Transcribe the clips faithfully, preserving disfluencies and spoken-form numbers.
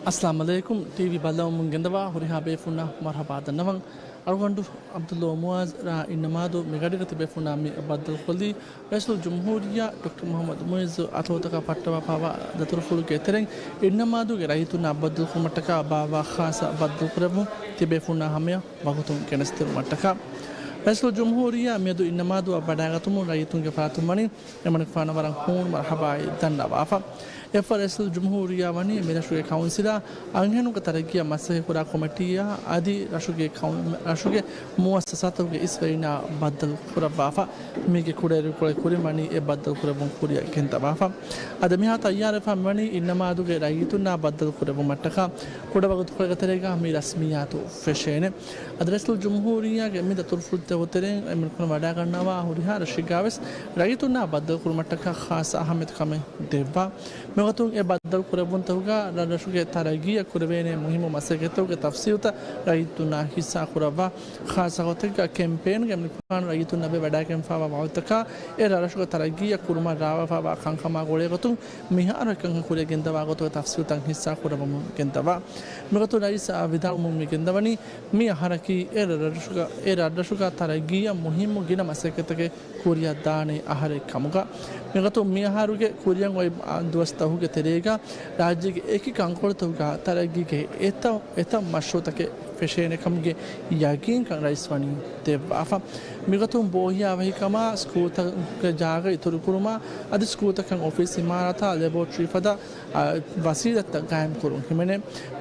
އައްސަލާމު ޢަލައިކުމް. ޓީވީ ބައްލަވަމުން ގެންދަވާ ހުރިހާ ބޭފުންނަށް މަރުޙަބާ ދަންނަވަން. އަޅުގަނޑު ޢަބްދުﷲ މުޢާޒް ރ. އިންނަމާދު މި ގަޑިގަ ތިބޭފުންނާ މި ބައްދަލުކޮށްލީ، ރައީސުލް ޖުމްހޫރިއްޔާ ޑޮކްޓަރ މުޙައްމަދު މުޢިއްޒު އަތޮޅުތަކަށް ފައްޓަވާފައިވާ ދަތުރުފުޅުގެ ތެރެއިން އިންނަމާދުގެ ރައްޔިތުންނާ ބައްދަލުކުރުމަށްޓަކާ ބާއްވާ ޚާއްޞަ ބައްދަލުކުރެއްވުން ތިބޭފުންނާ ހަމަޔަށް ވަގުތުން ގެނެސްދިނުމަށްޓަކާ. ރައީސުލް ޖުމްހޫރިއްޔާ މިއަދު އިންނަމާދުއަށް ވަޑައިގަތުމުން ރައްޔިތުންގެ ފަރާތުން ވަނީ އެމަނިކުފާނަށް ވަރަށް ހޫނު މަރުޙަބާއެއް ދަންނަވާފަ. އެއަށްފަހު ރައީސުލް ޖުމްހޫރިއްޔާ ވަނީ މި ރަށުގެ ކައުންސިލާ، އަންހެނުންގެ ތަރައްގީއަށް މަސައްކަތްކުރާ ކޮމިޓީއާ އަދި ރަށުގެ ކައު-، ރަށުގެ މުއައްސަސާތަކުގެ އިސްވެރިންނާ ބައްދަލު ކުރައްވާފަ. މީގެ ކުޑައިރުކޮޅެއް ކުރިން ވަނީ އެ ބައްދަލު ކުރެއްވުން ކުރިއަށް ގެންދަވާފަ. އަދި މިހާ ތައްޔާރުވެފަ މިވަނީ އިންނަމާދުގެ ރައްޔިތުންނާ ބައްދަލު ކުރެއްވުމަށްޓަކާ ކުޑަވަގުތުކޮޅެއްގެ ތެރޭގަ މި ރަސްމިއްޔާތު ފެށޭނެ. އަދި ރައީސުލް ޖުމްހޫރިއްޔާގެ މި ދަތުރުފުޅުތަކުގެ ތެރެއިން އެމަނިކުފާނު ވަޑައިގަންނަވާ ހުރިހާ ރަށެއްގަވެސް ރައްޔިތުންނާ ބައްދަލުކުރުމަށްޓަކާ ޚާއްޞަ އަހައްމިޔަތު ކަމެއް ދެއްވާ. މިވަގުތުން އެ ބައްދަލު ކުރެއްވުންތަކުގަ ރަށްރަށުގެ ތަރައްގީއަށް ކުރެވޭނެ މުހިއްމު މަސައްކަތްތަކުގެ ތަފްސީލުތައް ރައްޔިތުންނާ ހިއްސާ ކުރައްވާ. ޚާއްޞަ ގޮތެއްގަ ކެމްޕޭންގަ އެމަނިކުފާނު ރައްޔިތުންނަށް ވެ ވަޑައިގެންފައިވާ ވަޢުދުތަކާ އެ ރަށްރަށުގެ ތަރައްގީއަށް ކުރުމަށް ރާވާފައިވާ ކަންކަމާ ގުޅޭގޮތުން މިހާރު އެކަންކަން ކުރިއަށް ގެންދަވާ ގޮތުގެ ތަފްސީލުތައް ހިއްސާ ކުރައްވަމުން ގެންދަވާ. މިގޮތުން ރައީސް ވިދާޅުވަމުން މި ގެންދަވަނީ މި އަހަރަކީ އެ ރަށްރަށުގަ، އެ ރަށްރަށުގަ ތަރައްގީއަށް މުހިއްމު ގިނަ މަސައްކަތްތަކެއް ކުރިއަށް ދާނެ އަހަރެއް ކަމުގަ. މިގޮތުން މިއަހަރުގެ ކުރިއަށް އޮތް ދުވަސް ދަހުގެ ތެރޭގަ ރާއްޖޭގެ އެކި ކަންކޮޅުތަކުގަ ތަރައްގީގެ އެތައް، އެތައް މަޝްރޫޢުތަކެއް ފެށޭނެ ކަމުގެ ޔަގީންކަން ރައީސް ވަނީ ދެއްވާފަ. މިގޮތުން ބޯހިޔާވަހިކަމާ، ސްކޫލްތަކުގެ ޖާގަ އިތުރުކުރުމާ، އަދި ސްކޫލްތަކަށް އޮފީސް އިމާރާތާ ލެބޯޓްރީ ފަދަ އާ، ވަސީލަތްތައް ގާއިމްކުރުން ހިމެނޭ.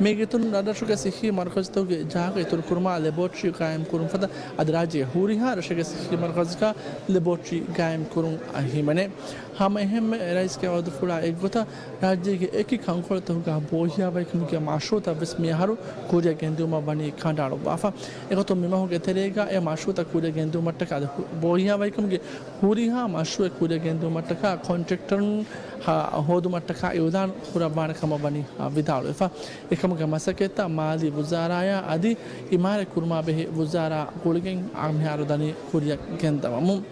މީގެއިތުރުން ރަށްރަށުގެ ސިއްހީ މަރުކަޒުތަކުގެ ޖާގަ އިތުރުކުރުމާ، ލެބޯޓްރީ ގާއިމްކުރުން ފަދަ އަދި ރާއްޖޭގެ ހުރިހާ ރަށެއްގެ ސިއްހީ މަރުކަޒަކާ ލެބޯޓްރީ ގާއިމްކުރުން ހިމެނޭ. ހަމައެހެންމެ ރައީސްގެ ވަޢުދުފުޅާ އެއްގޮތަށް ރާއްޖޭގެ އެކި ކަންކޮޅުތަކުގަ ބޯހިޔާވަހިކަމުގެ މަޝްރޫޢުތައްވެސް މިއަހަރު ކުރިއަށް ގެންދިއުމަށް ވަނީ ކަނޑައަޅުއްވާފަ. އެގޮތުން މިމަހުގެ ތެރޭގަ އެ މަޝްރޫޢުތައް ކުރިއަށް ގެންދިއުމަށްޓަކާ އަދި ބޯހިޔާވަހިކަމުގެ ހުރިހާ މަޝްރޫޢެއް ކުރިއަށް ގެންދިއުމަށްޓަކާ ކޮންޓްރެކްޓަރުން ހޯދުމަށްޓަކާ އިޢުލާން ކުރައްވާނެ ކަމަށް ވަނީ ވިދާޅުވެފަ. އެކަމުގެ މަސައްކަތްތައް މާލީ ވުޒާރާއާ އަދި އިމާރާތް ކުރުމާ ބެހޭ ވުޒާރާ ގުޅިގެން މިހާރު ދަނީ ކުރިއަށް ގެންދަވަމުން.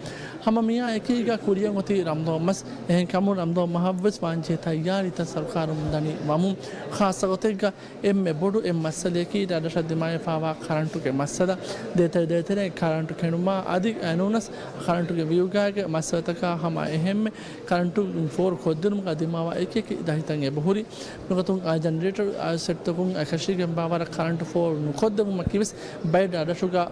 ހަމަ މިއާ އެކީގަ ކުރިއަށް އޮތީ ރަމަޟާން މަސް. އެހެންކަމުން ރަމަޟާން މަހަށްވެސް ވާންޖެހޭ ތައްޔާރީތައް ސަރުކާރުން ދަނީ ވަމުން. ޚާއްޞަ ގޮތެއްގަ އެންމެ ބޮޑު އެއް މައްސަލަޔަކީ ރަށްރަށަށް ދިމާވެފައިވާ ކަރަންޓުގެ މައްސަލަ. ދޭތެރެ ދޭތެރެ ކަރަންޓު ކެނޑުމާ އަދި އެނޫނަސް ކަރަންޓުގެ ވިއުގާގެ މައްސަލަތަކާ ހަމަ އެހެންމެ ކަރަންޓު ފޯރު ކޮށްދިނުމުގަ ދިމާވާ އެކި އެކި ދަތިތައް އެބަހުރި. މިގޮތުން އާ ޖަނަރޭޓަރ އާ ސެޓްތަކުން އެކަށީގެން ބާވަރަށް ކަރަންޓު ފޯރު ނުކޮށްދެވުމަކީވެސް ބައެއް ރަށްރަށުގަ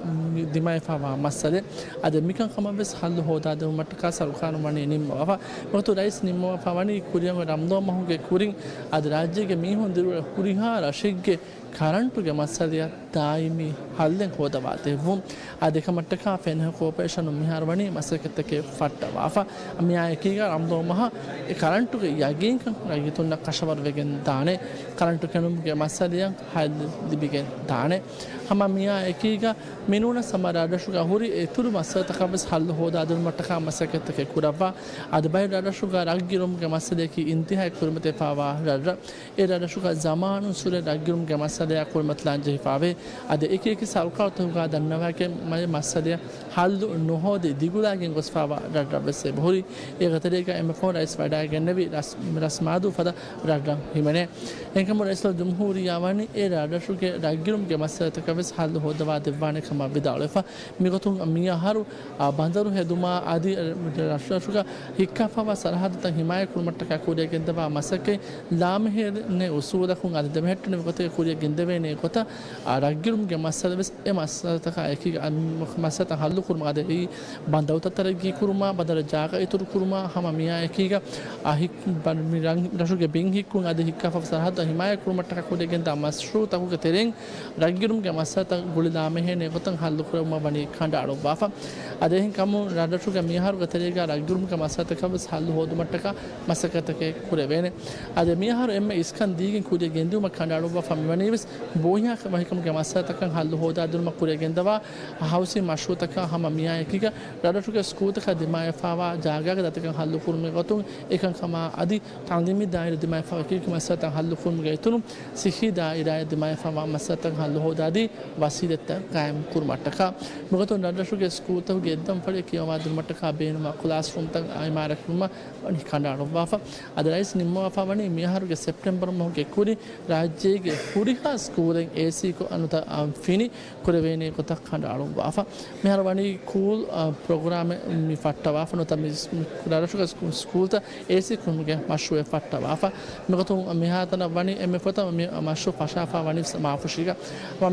ދިމާވެފައިވާ މައްސަލައެއް. އަދި މިކަންކަމަށްވެސް ހައްލު ހޯދާދެވުމަށްޓަކާ ސަރުކާރުން ވަނީ ނިންމަވާފަ. މިގޮތުން ރައީސް ނިންމަވާފަ ވަނީ ކުރިއަށް ރަމަޟާން މަހުގެ ކުރިން އަދި ރާއްޖޭގެ މީހުން ދިރިއުޅޭ ހުރިހާ ރަށެއްގެ ކަރަންޓުގެ މައްސަލަޔަށް ދާއިމީ ހައްލެއް ހޯދަވާ ދެއްވުން. އަދި އެކަމަށްޓަކާ ފެންހަ ކޯޕަރޭޝަނުން މިހާރު ވަނީ މަސައްކަތްތަކެއް ފައްޓަވާފަ. މިއާ އެކީގަ ރަމަޟާން މަހަށް އެ ކަރަންޓުގެ ޔަގީންކަން ރައްޔިތުންނަށް ކަށަވަރުވެގެން ދާނެ. ކަރަންޓު ކެނޑުމުގެ މައްސަލަޔަށް ހައްލު ލިބިގެން ދާނެ. ހަމަ މިއާ އެކީގަ މިނޫނަސް ހަމަ ރަށްރަށުގަ ހުރި އިތުރު މައްސަލަތަކަށްވެސް ހައްލު ހޯދާދިނުމަށްޓަކާ މަސައްކަތްތަކެއް ކުރައްވާ. އަދި ބައެއް ރަށްރަށުގަ ރަށްގިރުމުގެ މައްސަލަޔަކީ އިންތިހާއަށް ކުރިމަތިވެފައިވާ ރަށްރަށް. އެ ރަށްރަށުގަ ޒަމާނުން ސުރެ ރަށްގިރުމުގެ މައްސަލަޔާ ކުރިމަތިލާން ޖެހިފައިވޭ. އަދި އެކި އެކި ސަރުކާރުތަކުގަ ދަންނަވައިގެން މައި މައްސަލަޔަށް ހައްލު ނުހޯދި ދިގުލާގެން ގޮސްފައިވާ ރަށްރަށްވެސް އެބަހުރި. އޭގެ ތެރޭގަ އެންމެ ފަހުން ރައީސް ވަޑައިގެންނެވި ރަސް-، ރަސްމާދޫ ފަދަ ރަށްރަށް ހިމެނޭ. އެހެންކަމުން ރައީސުލްޖުމްހޫރިއްޔާ ވަނީ އެ ރަށްރަށުގެ ރަށްގިރުމުގެ މައްސަލަތަކަށްވެސް ހައްލު ހޯދަވާ ދެއްވާނެ ކަމަށް ވިދާޅުވެފަ. މިގޮތުން މިއަހަރު، އާ، ބަނދަރު ހެދުމާ އަދި ރަށްރަށުގަ ހިއްކާފައިވާ ސަރަހައްދުތައް ހިމާޔަތްކުރުމަށްޓަކާ ކުރިއަށް ގެންދަވާ މަސައްކަތް ލާމެހެނެއް އުސޫލަކުން އަދި ދެމެހެއްޓުނެވި ގޮތެއް ކުރިއަށް ގެންދެވޭނެ ގޮތަށް، އާ، ރަށްގިރުމުގެ މައްސަލަވެސް އެ މައްސަލަތަކާ އެކީގަ އަން-، މައްސަލަތައް ހައްލުކުރުމަށް އަދި އެއީ ބަނދަރުތައް ތަރައްގީކުރުމާ، ބަނދަރަށް ޖާގަ އިތުރުކުރުމާ، ހަމަ މިއާ އެކީގަ، އާ، ހި-، ބަ-، މި ރަށް-، ރަށުގެ ބިން ހިއްކުން އަދި ހިއްކާފަ ސަރަހައްދު ހިމާޔަތްކުރުމަށްޓަކާ ކުރިއަށް ގެންދާ މަޝްރޫޢުތަކުގެ ތެރެއިން ރަށްގިރުމުގެ މައްސަލަތައް ގުޅި ލާމެހޭނެ ގޮތަށް ހައްލުކުރެއްވުމަށް ވަނީ ކަނޑައަޅުއްވާފަ. އަދި އެހެން ކަމުން ރަށްރަށުގެ މިއަހަރުގެ ތެރޭގަ ރަށްގިރުމުގެ މައްސަލަތަކަށް ވެސް ހައްލު ހޯދުމަށްޓަކާ މަސައްކަތްތަކެއް ކުރެވޭނެ. އަދި މިއަހަރު އެންމެ އިސްކަން ދީގެން ކުރިއަށް ގެންދިއުމަށް ކަނޑައަޅުއްވާފަ މިވަނީވެސް ބޯހިޔާ ވަހިކަމުގެ މައްސަލަތަކަށް ހައްލު ހޯދާދިނުމަށް ކުރިއަށް ގެންދަވާ ހައުސިން މަޝްރޫއުތަކާ ހަމަ މިއާއެކީގަ ރަށްރަށުގެ ސްކޫލްތަކަށް ދިމާވެފައިވާ ޖާގާގެ ދަތިކަން ހައްލުކުރުމުގެ ގޮތުން އެކަންކަމާ އަދި ތަޢުލީމީ ދާއިރާ ދިމާވެފައިވާ އެކި މައްސަލަތައް ހައްލުކުރުމުގެ އިތުރުން ސިއްހީ ދާއިރާއަށް ދިމާވެފައިވާ މައްސަލަތައް ހައްލު ހޯދާދީ ވަސީލަތްތައް ގާއިމް ކުރުމަށްޓަކާ. މިގޮތުން ރަށްރަށުގެ ސްކޫލްތަކުގެ އެއްދަންފަޅި ކިޔަވާދިނުމަށްޓަކާ ބޭނުންވާ ކްލާސްރޫމްތައް އިމާރާތްކުރުމަށް ވަނީ ކަނޑައަޅުއްވާފަ. އަދި ރައީސް ނިންމަވާފަ ވަނީ މިއަހަރުގެ ސެޕްޓެމްބަރު މަހުގެ ކުރިން ރާއްޖޭގެ ހުރިހާ ސްކޫލެއް އޭސީ ކޮށް ނުވަތަ ފިނި ކުރެވޭނެ ގޮތަށް ކަނޑައަޅުއްވާފަ. މިހާރު ވަނީ ކޫލް، އަ، ޕްރޮގްރާމެއް މި ފައްޓަވާފަ ނުވަތަ މި ރަށުގެ ސްކޫލްތައް އޭސީ ކުރުމުގެ މަޝްރޫއެއް ފައްޓަވާފަ. މިގޮތުން މިހާތަނަށް ވަނީ އެންމެ ފުރަތަމަ މި މަޝްރޫ ފަށާފަ ވަނީ މާފުށީގަ.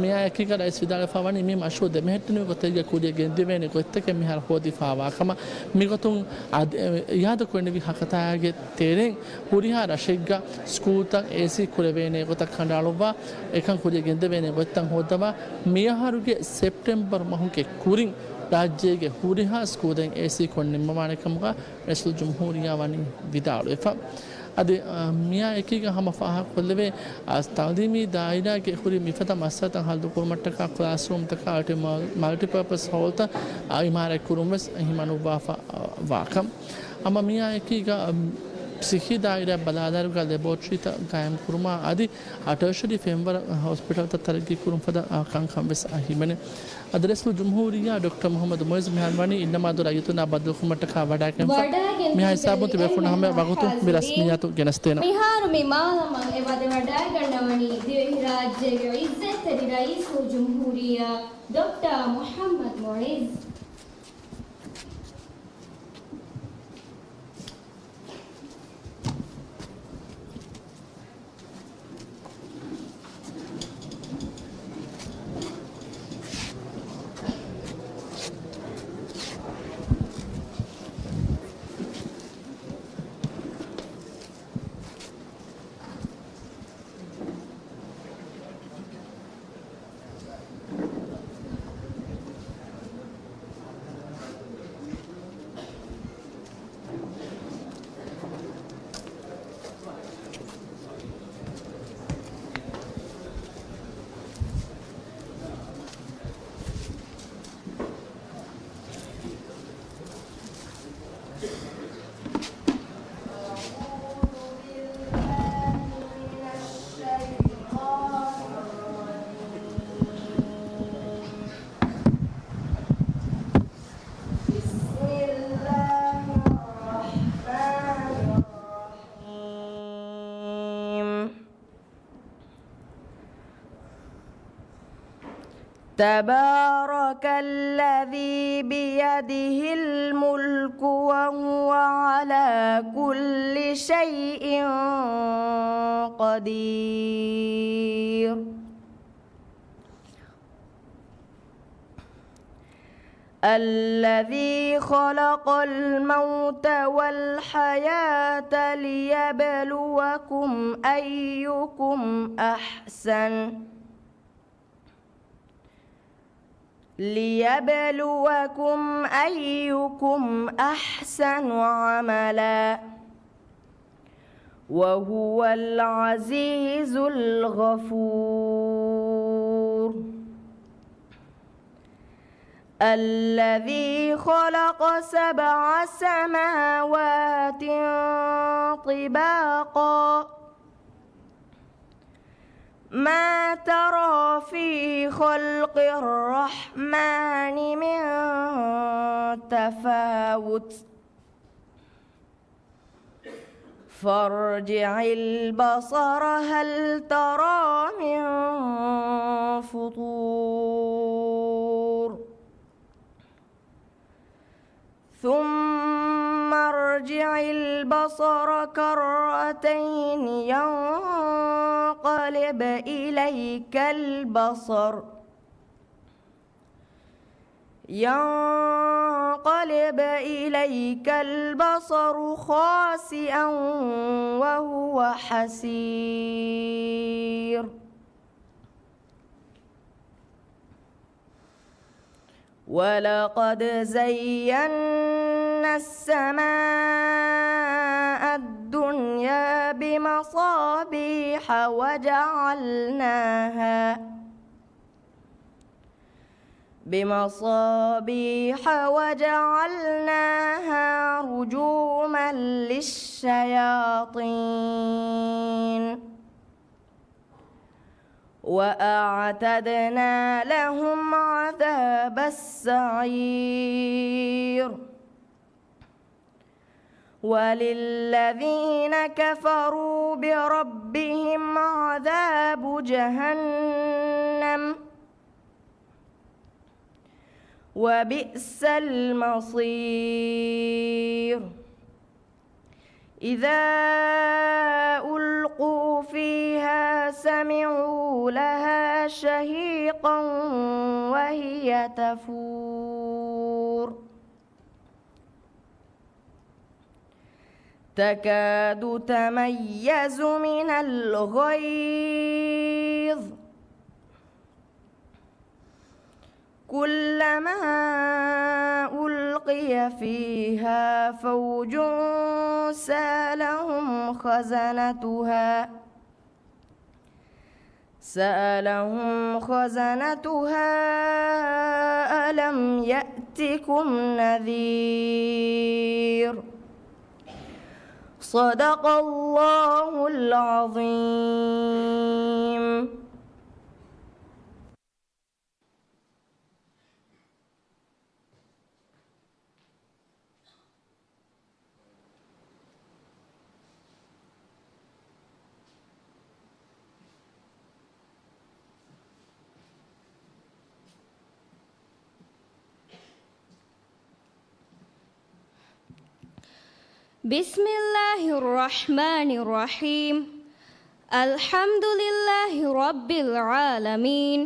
މިއާ އެކީގަ ރައީސް ވިދާޅުވެފަ ވަނީ މި މަޝްރޫ ދެމެހެއްޓުނު ގޮތެއްގަ ކުރިއަށް ގެންދެވޭނެ ގޮތްތަކެއް މިހާރު ހޯދިފައިވާ ކަމަށް. މިގޮތުން އަދި، އިއާދަކުރެވެންވީ ހަކަތާގެ ތެރެއިން ހުރިހާ ރަށެއްގަ ސްކޫލްތައް އޭސީ ކުރެވޭނެ ގޮތަށް ކަނޑައަޅުއްވާ، އެކަން ކުރިއަށް ގެންދެވޭނެ ގޮތްތައް ހޯއްދަވާ، މިއަހަރުގެ ސެޕްޓެމްބަރު މަހުގެ ކުރިން ރާއްޖޭގެ ހުރިހާ ސްކޫލެއް އޭސީ ކޮށް ނިންމަވާނެ ކަމުގަ ރައީސުލްޖުމްހޫރިއްޔާ ވަނީ ވިދާޅުވެފަ. އަދި، އަ، މިއާ އެކީގަ ހަމަ ފާހަގަކޮށްލެވޭ، އަ، ތަޢުލީމީ ދާއިރާގެ ހުރި މިފަދަ މައްސަލަތައް ހައްލުކުރުމަށްޓަކާ ކްލާސްރޫމްތަކާ އަދި މަ-، މަލްޓިޕާޕަސް ހޯލްތައް، އަ، އިމާރާތްކުރުން ވެސް ހިމަނުއްވާފަ، އަ، ވާކަން. ހަމަ މިއާ އެކީގަ، އަ، ސިއްހީ ދާއިރާ ބަލާލާއިރުގަ ލެބޯޓްރީތައް ގާއިމްކުރުމާ އަދި ޓަރޝަރީ ފެންވަރު ހޮސްޕިޓަލްތައް ތަރައްގީކުރުން ފަދަ، އާ، ކަންކަން ވެސް، އާ، ހިމެނޭ. އަދި ރައީސުލްޖުމްހޫރިއްޔާ ޑޮކްޓަރ މުޙައްމަދު މުޢިއްޒު މިހާރު ވަނީ އިންނަމާދު ރައްޔިތުންނާ ބައްދަލުކުރުމަށްޓަކާ ވަޑައިގެންފަ. މިހާ ހިސާބުން ތިބޭފުޅުންނަށް ހަމަޔަށް ވަގުތު މި ރަސްމިއްޔާތު ގެނެސްދޭނަން. މިހާރު މި މާލަމާ އެ ވަދެ ވަޑައިގަންނަވަނީ ދިވެހިރާއްޖޭގެ ޢިއްޒަތްތެރި ރައީސުލްޖުމްހޫރިއްޔާ ޑޮކްޓަރ މުޙައްމަދު މުޢިއްޒު. بسم الله الرحمن الرحيم. تبارك الذي بيده الملك وهو على كل شيء قدير. الذي خلق الموت والحياة ليبلوكم أيكم أحسن، ليبلوكم أيكم أحسن عملا، وهو العزيز الغفور. الذي خلق سبع سماوات طباقا ما ترى في خلق الرحمن من تفاوت فارجع البصر هل ترى من فطور. ثم ارجع البصر كرتين ينقلب إليك البصر ينقلب إليك البصر خاسئا وهو حسير. ولقد زينا السماء الدنيا بم بمصابيح وجعلناها، بمصابيح وجعلناها رجوما للشياطين، وأعتدنا لهم عذاب السعير. وللذين كفروا بربهم عذاب جهنم، وبئس المصير. إذا ألقوا فيها سمعوا لها شهيقا وهي تفور. تكاد تميز من الغيظ، كلما ألقي فيها فوج سألهم خزنتها، سألهم خزنتها ألم يأتكم نذير. صدق الله العظيم. بسم الله الرحمن الرحيم. الحمد لله رب العالمين.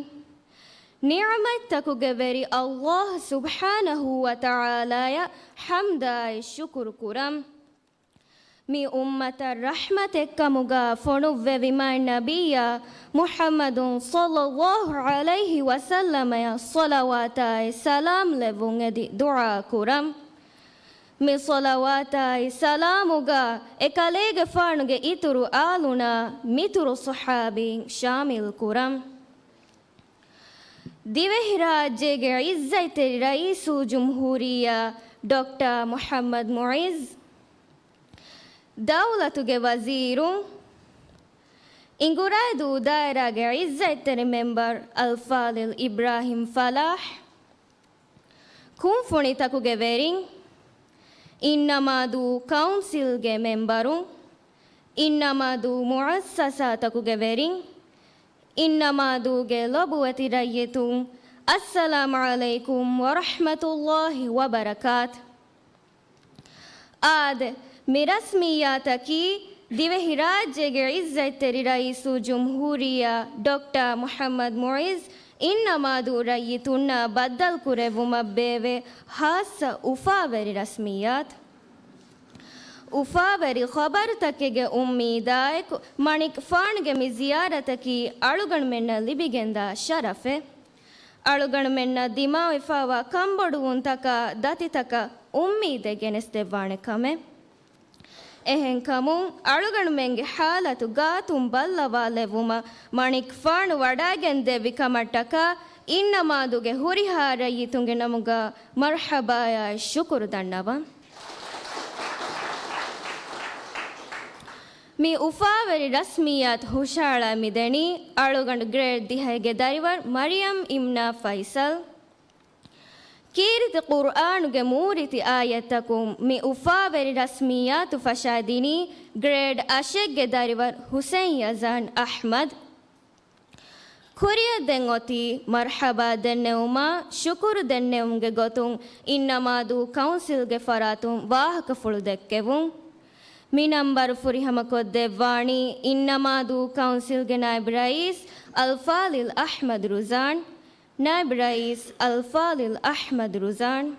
ނިޢުމަތްތަކުގެ ވެރި ﷲ ސުބްޙާނަހޫ ވަތަޢާލާޔަށް ޙަމްދާއި ޝުކުރު ކުރަން. މި އުއްމަތަށް ރަޙްމަތެއްކަމުގަ ފޮނުއްވެވި މާތް ނަބިއްޔާ މުޙައްމަދު ޞައްލައްލާހު ޢަލައިހި ވަސައްލަމަޔަށް ޞަލަވާތާއި ސަލާމް ލެއްވުން އެދި ދުޢާ ކުރަން. މި ޞަލަވާތާއި ސަލާމުގަ އެކަލޭގެފާނުގެ އިތުރު އާލުންނާ މިތުރު ޞަޙާބީން ޝާމިލް ކުރަން. ދިވެހިރާއްޖޭގެ ޢިއްޒަތްތެރި ރައީސުލްޖުމްހޫރިއްޔާ ޑޮކްޓަރ މުޙައްމަދު މުޢިއްޒު، ދައުލަތުގެ ވަޒީރުން، އިނގުރާދޫ ދާއިރާގެ ޢިއްޒަތްތެރި މެމްބަރު އަލްފާޟިލް އިބްރާހިމް ފަލާޙް، ކުންފުނިތަކުގެ ވެރިން، އިންނަމާދޫ ކައުންސިލްގެ މެމްބަރުން، އިންނަމާދޫ މުއައްސަސާތަކުގެ ވެރިން، އިންނަމާދޫގެ ލޮބުވެތި ރައްޔިތުން، އައްސަލާމު ޢަލައިކުމް ވަރަޙްމަތުﷲި ވަބަރަކާތު. އާދެ، މި ރަސްމިއްޔާތަކީ ދިވެހިރާއްޖޭގެ ޢިއްޒަތްތެރި ރައީސުލްޖުމްހޫރިއްޔާ ޑޮކްޓަރ މުޙައްމަދު މުޢިއްޒު އިންނަމާދޫ ރައްޔިތުންނާ ބައްދަލުކުރެއްވުމަށް ބޭއްވޭ ޚާއްޞަ އުފާވެރި ރަސްމިއްޔާތު. އުފާވެރި ޚަބަރުތަކެއްގެ އުއްމީދާއެކު މަނިކުފާނުގެ މި ޒިޔާރަތަކީ އަޅުގަނޑުމެންނަށް ލިބިގެންދާ ޝަރަފެއް. އަޅުގަނޑުމެންނަށް ދިމާވެފާވާ ކަންބޮޑުވުންތަކާ ދަތިތަކަށް އުއްމީދެއް ގެނެސްދެއްވާނެ ކަމެއް. އެހެންކަމުން، އަޅުގަނޑުމެންގެ ޙާލަތު ގާތުން ބައްލަވާލެއްވުމަށް މަނިކުފާނު ވަޑައިގެންދެއްވި ކަމަށްޓަކާ އިންނަމާދޫގެ ހުރިހާ ރައްޔިތުންގެ ނަމުގަ މަރްޙަބާއާއި ޝުކުރު ދަންނަވަން. މި އުފާވެރި ރަސްމިއްޔާތު ހުށަހަޅައި މިދެނީ އަޅުގަނޑު ގްރޭޑް ދިހައިގެ ދަރިވަރު މަރިޔަމް އިމްނާ ފައިސަލް. ކީރިތި ޤުރްއާނުގެ މޫރިތި އާޔަތްތަކުން މި އުފާވެރި ރަސްމިއްޔާތު ފަށައިދިނީ ގްރޭޑް އަށެއްގެ ދަރިވަރު ހުސެން ޔަޒާން އަޙްމަދު. ކުރިއަށް ދެން އޮތީ މަރްޙަބާ ދެންނެވުމާ، ޝުކުރު ދެންނެވުމުގެ ގޮތުން އިންނަމާދޫ ކައުންސިލްގެ ފަރާތުން ވާހަކަފުޅު ދެއްކެވުން. މި ނަންބަރު ފުރިހަމަކޮށްދެއްވާނީ އިންނަމާދޫ ކައުންސިލްގެ ނާއިބު ރައީސް އަލްފާޟިލް އަޙްމަދު ރުޒާން. ނާއިބު ރައީސް އަލްފާޟިލް އަޙްމަދު ރުޒާން.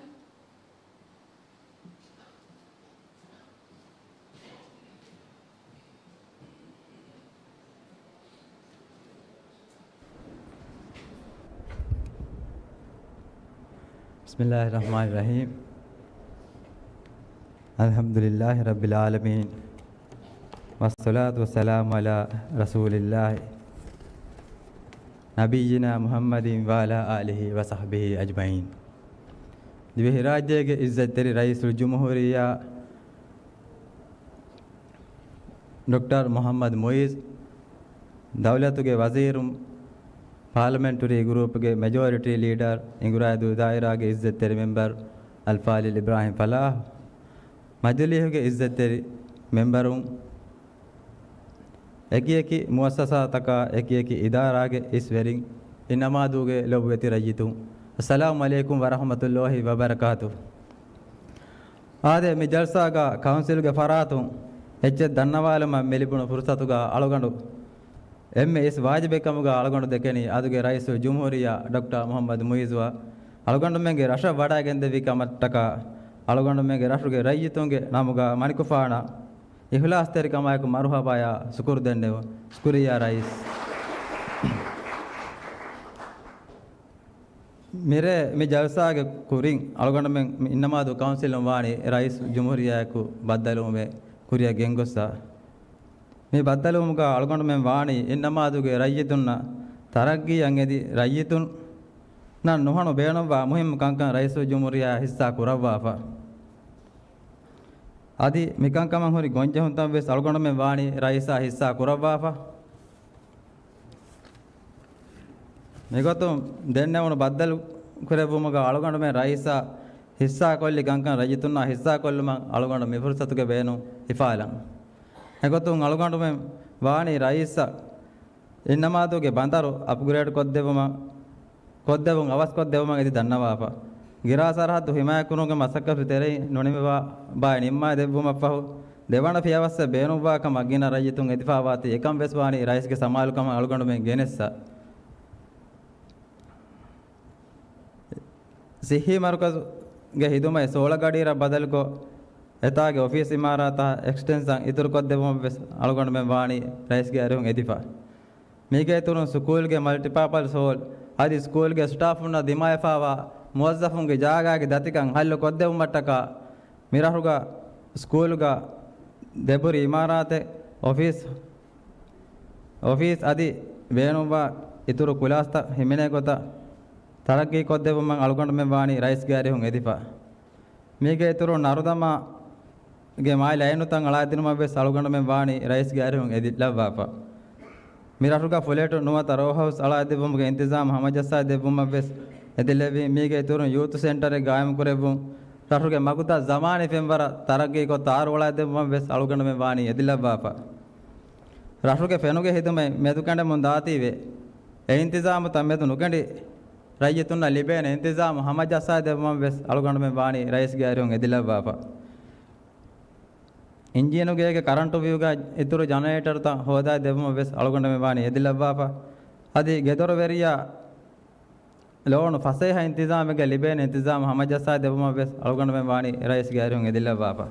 بسم الله الرحمن الرحيم. الحمد لله رب العالمين. والصلاة والسلام على رسول الله نبينا محمد وعلى آله وصحبه أجمعين. ދިވެހިރާއްޖޭގެ އިއްޒަތްތެރި ރައީސުލްޖުމްހޫރިއްޔާ ޑޮކްޓަރ މުޙައްމަދު މުޢިއްޒު، ދައުލަތުގެ ވަޒީރުން، ޕާލަމެންޓަރީ ގްރޫޕްގެ މެޖޯރިޓީ ލީޑަރ، އިނގުރާދޫ ދާއިރާގެ އިއްޒަތްތެރި މެމްބަރު އަލްފާޟިލް އިބްރާހިމް ފަލާޙް، މަޖިލީހުގެ އިއްޒަތްތެރި މެމްބަރުން، އެކިއެކި މުއައްސަސާތަކާ، އެކިއެކި އިދާރާގެ އިސްވެރިން، އިންނަމާދޫގެ ލޮބުވެތި ރައްޔިތުން، އައްސަލާމު ޢަލައިކުމް ވަރަޙްމަތުﷲި ވަބަރަކާތުހު. އާދެ، މި ޖަލްސާގަ ކައުންސިލްގެ ފަރާތުން އެއްޗެއް ދަންނަވާލުމަށް މި ލިބުނު ފުރުޞަތުގަ އަޅުގަނޑު އެންމެ އިސް ވާޖިބެއް ކަމުގަ އަޅުގަނޑު ދެކެނީ އަދުގެ ރައީސުލްޖުމްހޫރިއްޔާ ޑޮކްޓަރ މުޙައްމަދު މުޢިއްޒުއަށް އަޅުގަނޑުމެންގެ ރަށަށް ވަޑައިގެންދެއްވި ކަމަށްޓަކާ، އަޅުގަނޑުމެންގެ ރަށުގެ ރައްޔިތުންގެ ނަމުގަ މަނިކުފާނަށް އިޚްލާޞްތެރިކަމާއެކު މަރުޙަބާޔާ ޝުކުރު ދެންނެވުން. ޝުކުރިއްޔާ ރައީސް. މިރޭ މި ޖަލްސާގެ ކުރިން އަޅުގަނޑުމެން މި އިންނަމާދޫ ކައުންސިލުން ވާނީ ރައީސުލްޖުމްހޫރިއްޔާއެކު ބައްދަލުވުމެއް ކުރިއަށް ގެންގޮއްސަ. މި ބައްދަލުވުމުގަ އަޅުގަނޑުމެން ވާނީ އިންނަމާދޫގެ ރައްޔިތުންނަށް ތަރައްގީއަށް އެދި ރައްޔިތުންނަށް ނުހަނު ބޭނުންވާ މުހިއްމު ކަންކަން ރައީސުލްޖުމްހޫރިއްޔާ ހިއްސާ ކުރައްވާފަ. އަދި މިކަންކަމަށް ހުރި ގޮންޖެހުންތައް ވެސް އަޅުގަނޑުމެން ވާނީ ރައީސާ ހިއްސާ ކުރައްވާފަ. މިގޮތުން ދެންނެވުނު ބައްދަލު ކުރެއްވުމުގަ އަޅުގަނޑުމެން ރައީސާ ހިއްސާކޮށްލި ކަންކަން ރައްޔިތުންނާ ހިއްސާކޮށްލުމަށް އަޅުގަނޑު މި ފުރުޞަތުގެ ބޭނުން ހިފާލަން. އެގޮތުން އަޅުގަނޑުމެން ވާނީ ރައީސަށް އިންނަމާދޫގެ ބަނދަރު އަޕްގްރޭޑް ކޮށްދެއްވުމަށް، ކޮށްދެއްވުން އަވަސްކޮށްދެއްވުމަށް އެދި ދަންނަވާފަ. ގިރާ ސަރަހައްދު ހިމާޔަތްކުރުމުގެ މަސައްކަތު ތެރެއިން ނުނިމިވާ ބައެއް ނިންމާދެއްވުމަށްފަހު، ދެވަނަ ފިޔަވައްސަށް ބޭނުންވާ ކަމަށް ގިނަ ރައްޔިތުން އެދިފާވާތީ އެކަން ވެސް ވާނީ ރައީސްގެ ސަމާލުކަމަށް އަޅުގަނޑުމެން ގެނެއްސަ. ސިއްހީ މަރުކަޒުގެ ހިދުމަތް ސޯޅަ ގަޑިއިރަށް ބަދަލުކޮށް، އެތާގެ އޮފީސް އިމާރާތާ އެކްސްޓެންޝަން އިތުރުކޮށްދެއްވުމަށް ވެސް އަޅުގަނޑުމެން ވާނީ ރައީސްގެ އަރިހުން އެދިފަ. މީގެ އިތުރުން ސުކޫލްގެ މަލްޓިޕާޕަސް ހޯލް އަދި ސްކޫލްގެ ސްޓާފުންނަށް ދިމާވެފާވާ މުވައްޒަފުންގެ ޖާގާގެ ދަތިކަން ހައްލު ކޮށްދެއްވުމަށްޓަކާ، މިރަށުގަ ސްކޫލްގަ ދެބުރި އިމާރާތެއް، އޮފީސް، އޮފީސް އަދި ބޭނުންވާ އިތުރު ކުލާސްތައް ހިމެނޭ ގޮތަށް ތަރައްގީ ކޮށްދެއްވުމަށް އަޅުގަނޑުމެން ވާނީ ރައީސްގެ އަރިހުން އެދިފަ. މީގެ އިތުރުން ނަރުދަމާގެ މާތް ލައިނުތައް އަޅާދިނުމަށް ވެސް އަޅުގަނޑުމެން ވާނީ ރައީސްގެ އަރިހުން އެދިލައްވާފަ. މި ރަށުގަ ފުލެޓު ނުވަތަ ރޯހައުސް އަޅާދެއްވުމުގެ އިންތިޒާމް ހަމަޖައްސާދެއްވުމަށް ވެސް އެދިލެއްވި. މީގެ އިތުރުން ޔޫތު ސެންޓަރެއް ގާއިމުކުރެއްވުން، ރަށުގެ މަގުތައް ޒަމާނީ ފެންވަރަށް ތަރައްގީކޮށް ތާރުއަޅާދެއްވުމަށް ވެސް އަޅުގަނޑުމެން ވާނީ އެދިލައްވާފަ. ރަށުގެ ފެނުގެ ހިދުމަތް މެދުކެނޑެމުން ދާތީވެ، އެ އިންތިޒާމުތައް މެދު ނުކެނޑި، ރައްޔިތުންނަށް ލިބޭނެ އިންތިޒާމު ހަމަޖައްސާދެއްވުމަށް ވެސް އަޅުގަނޑުމެން ވާނީ ރައީސްގެ އަރިހުން އެދިލައްވާފަ. އިންޖީނުގޭގެ ކަރަންޓު ވިއުގަ އިތުރު ޖަނަރޭޓަރުތައް ހޯދާ ދެއްވުމަށް ވެސް އަޅުގަނޑުމެން ވާނީ އެދިލައްވާފަ. އަދި ގެދޮރުވެރިޔާ ލޯނު ފަސޭހަ އިންތިޒާމެއްގަ ލިބޭނެ އިންތިޒާމު ހަމަޖައްސާ ދެއްވުމަށް ވެސް އަޅުގަނޑުމެން ވާނީ ރައީސްގެ އަރިހުން އެދިލައްވާފަ.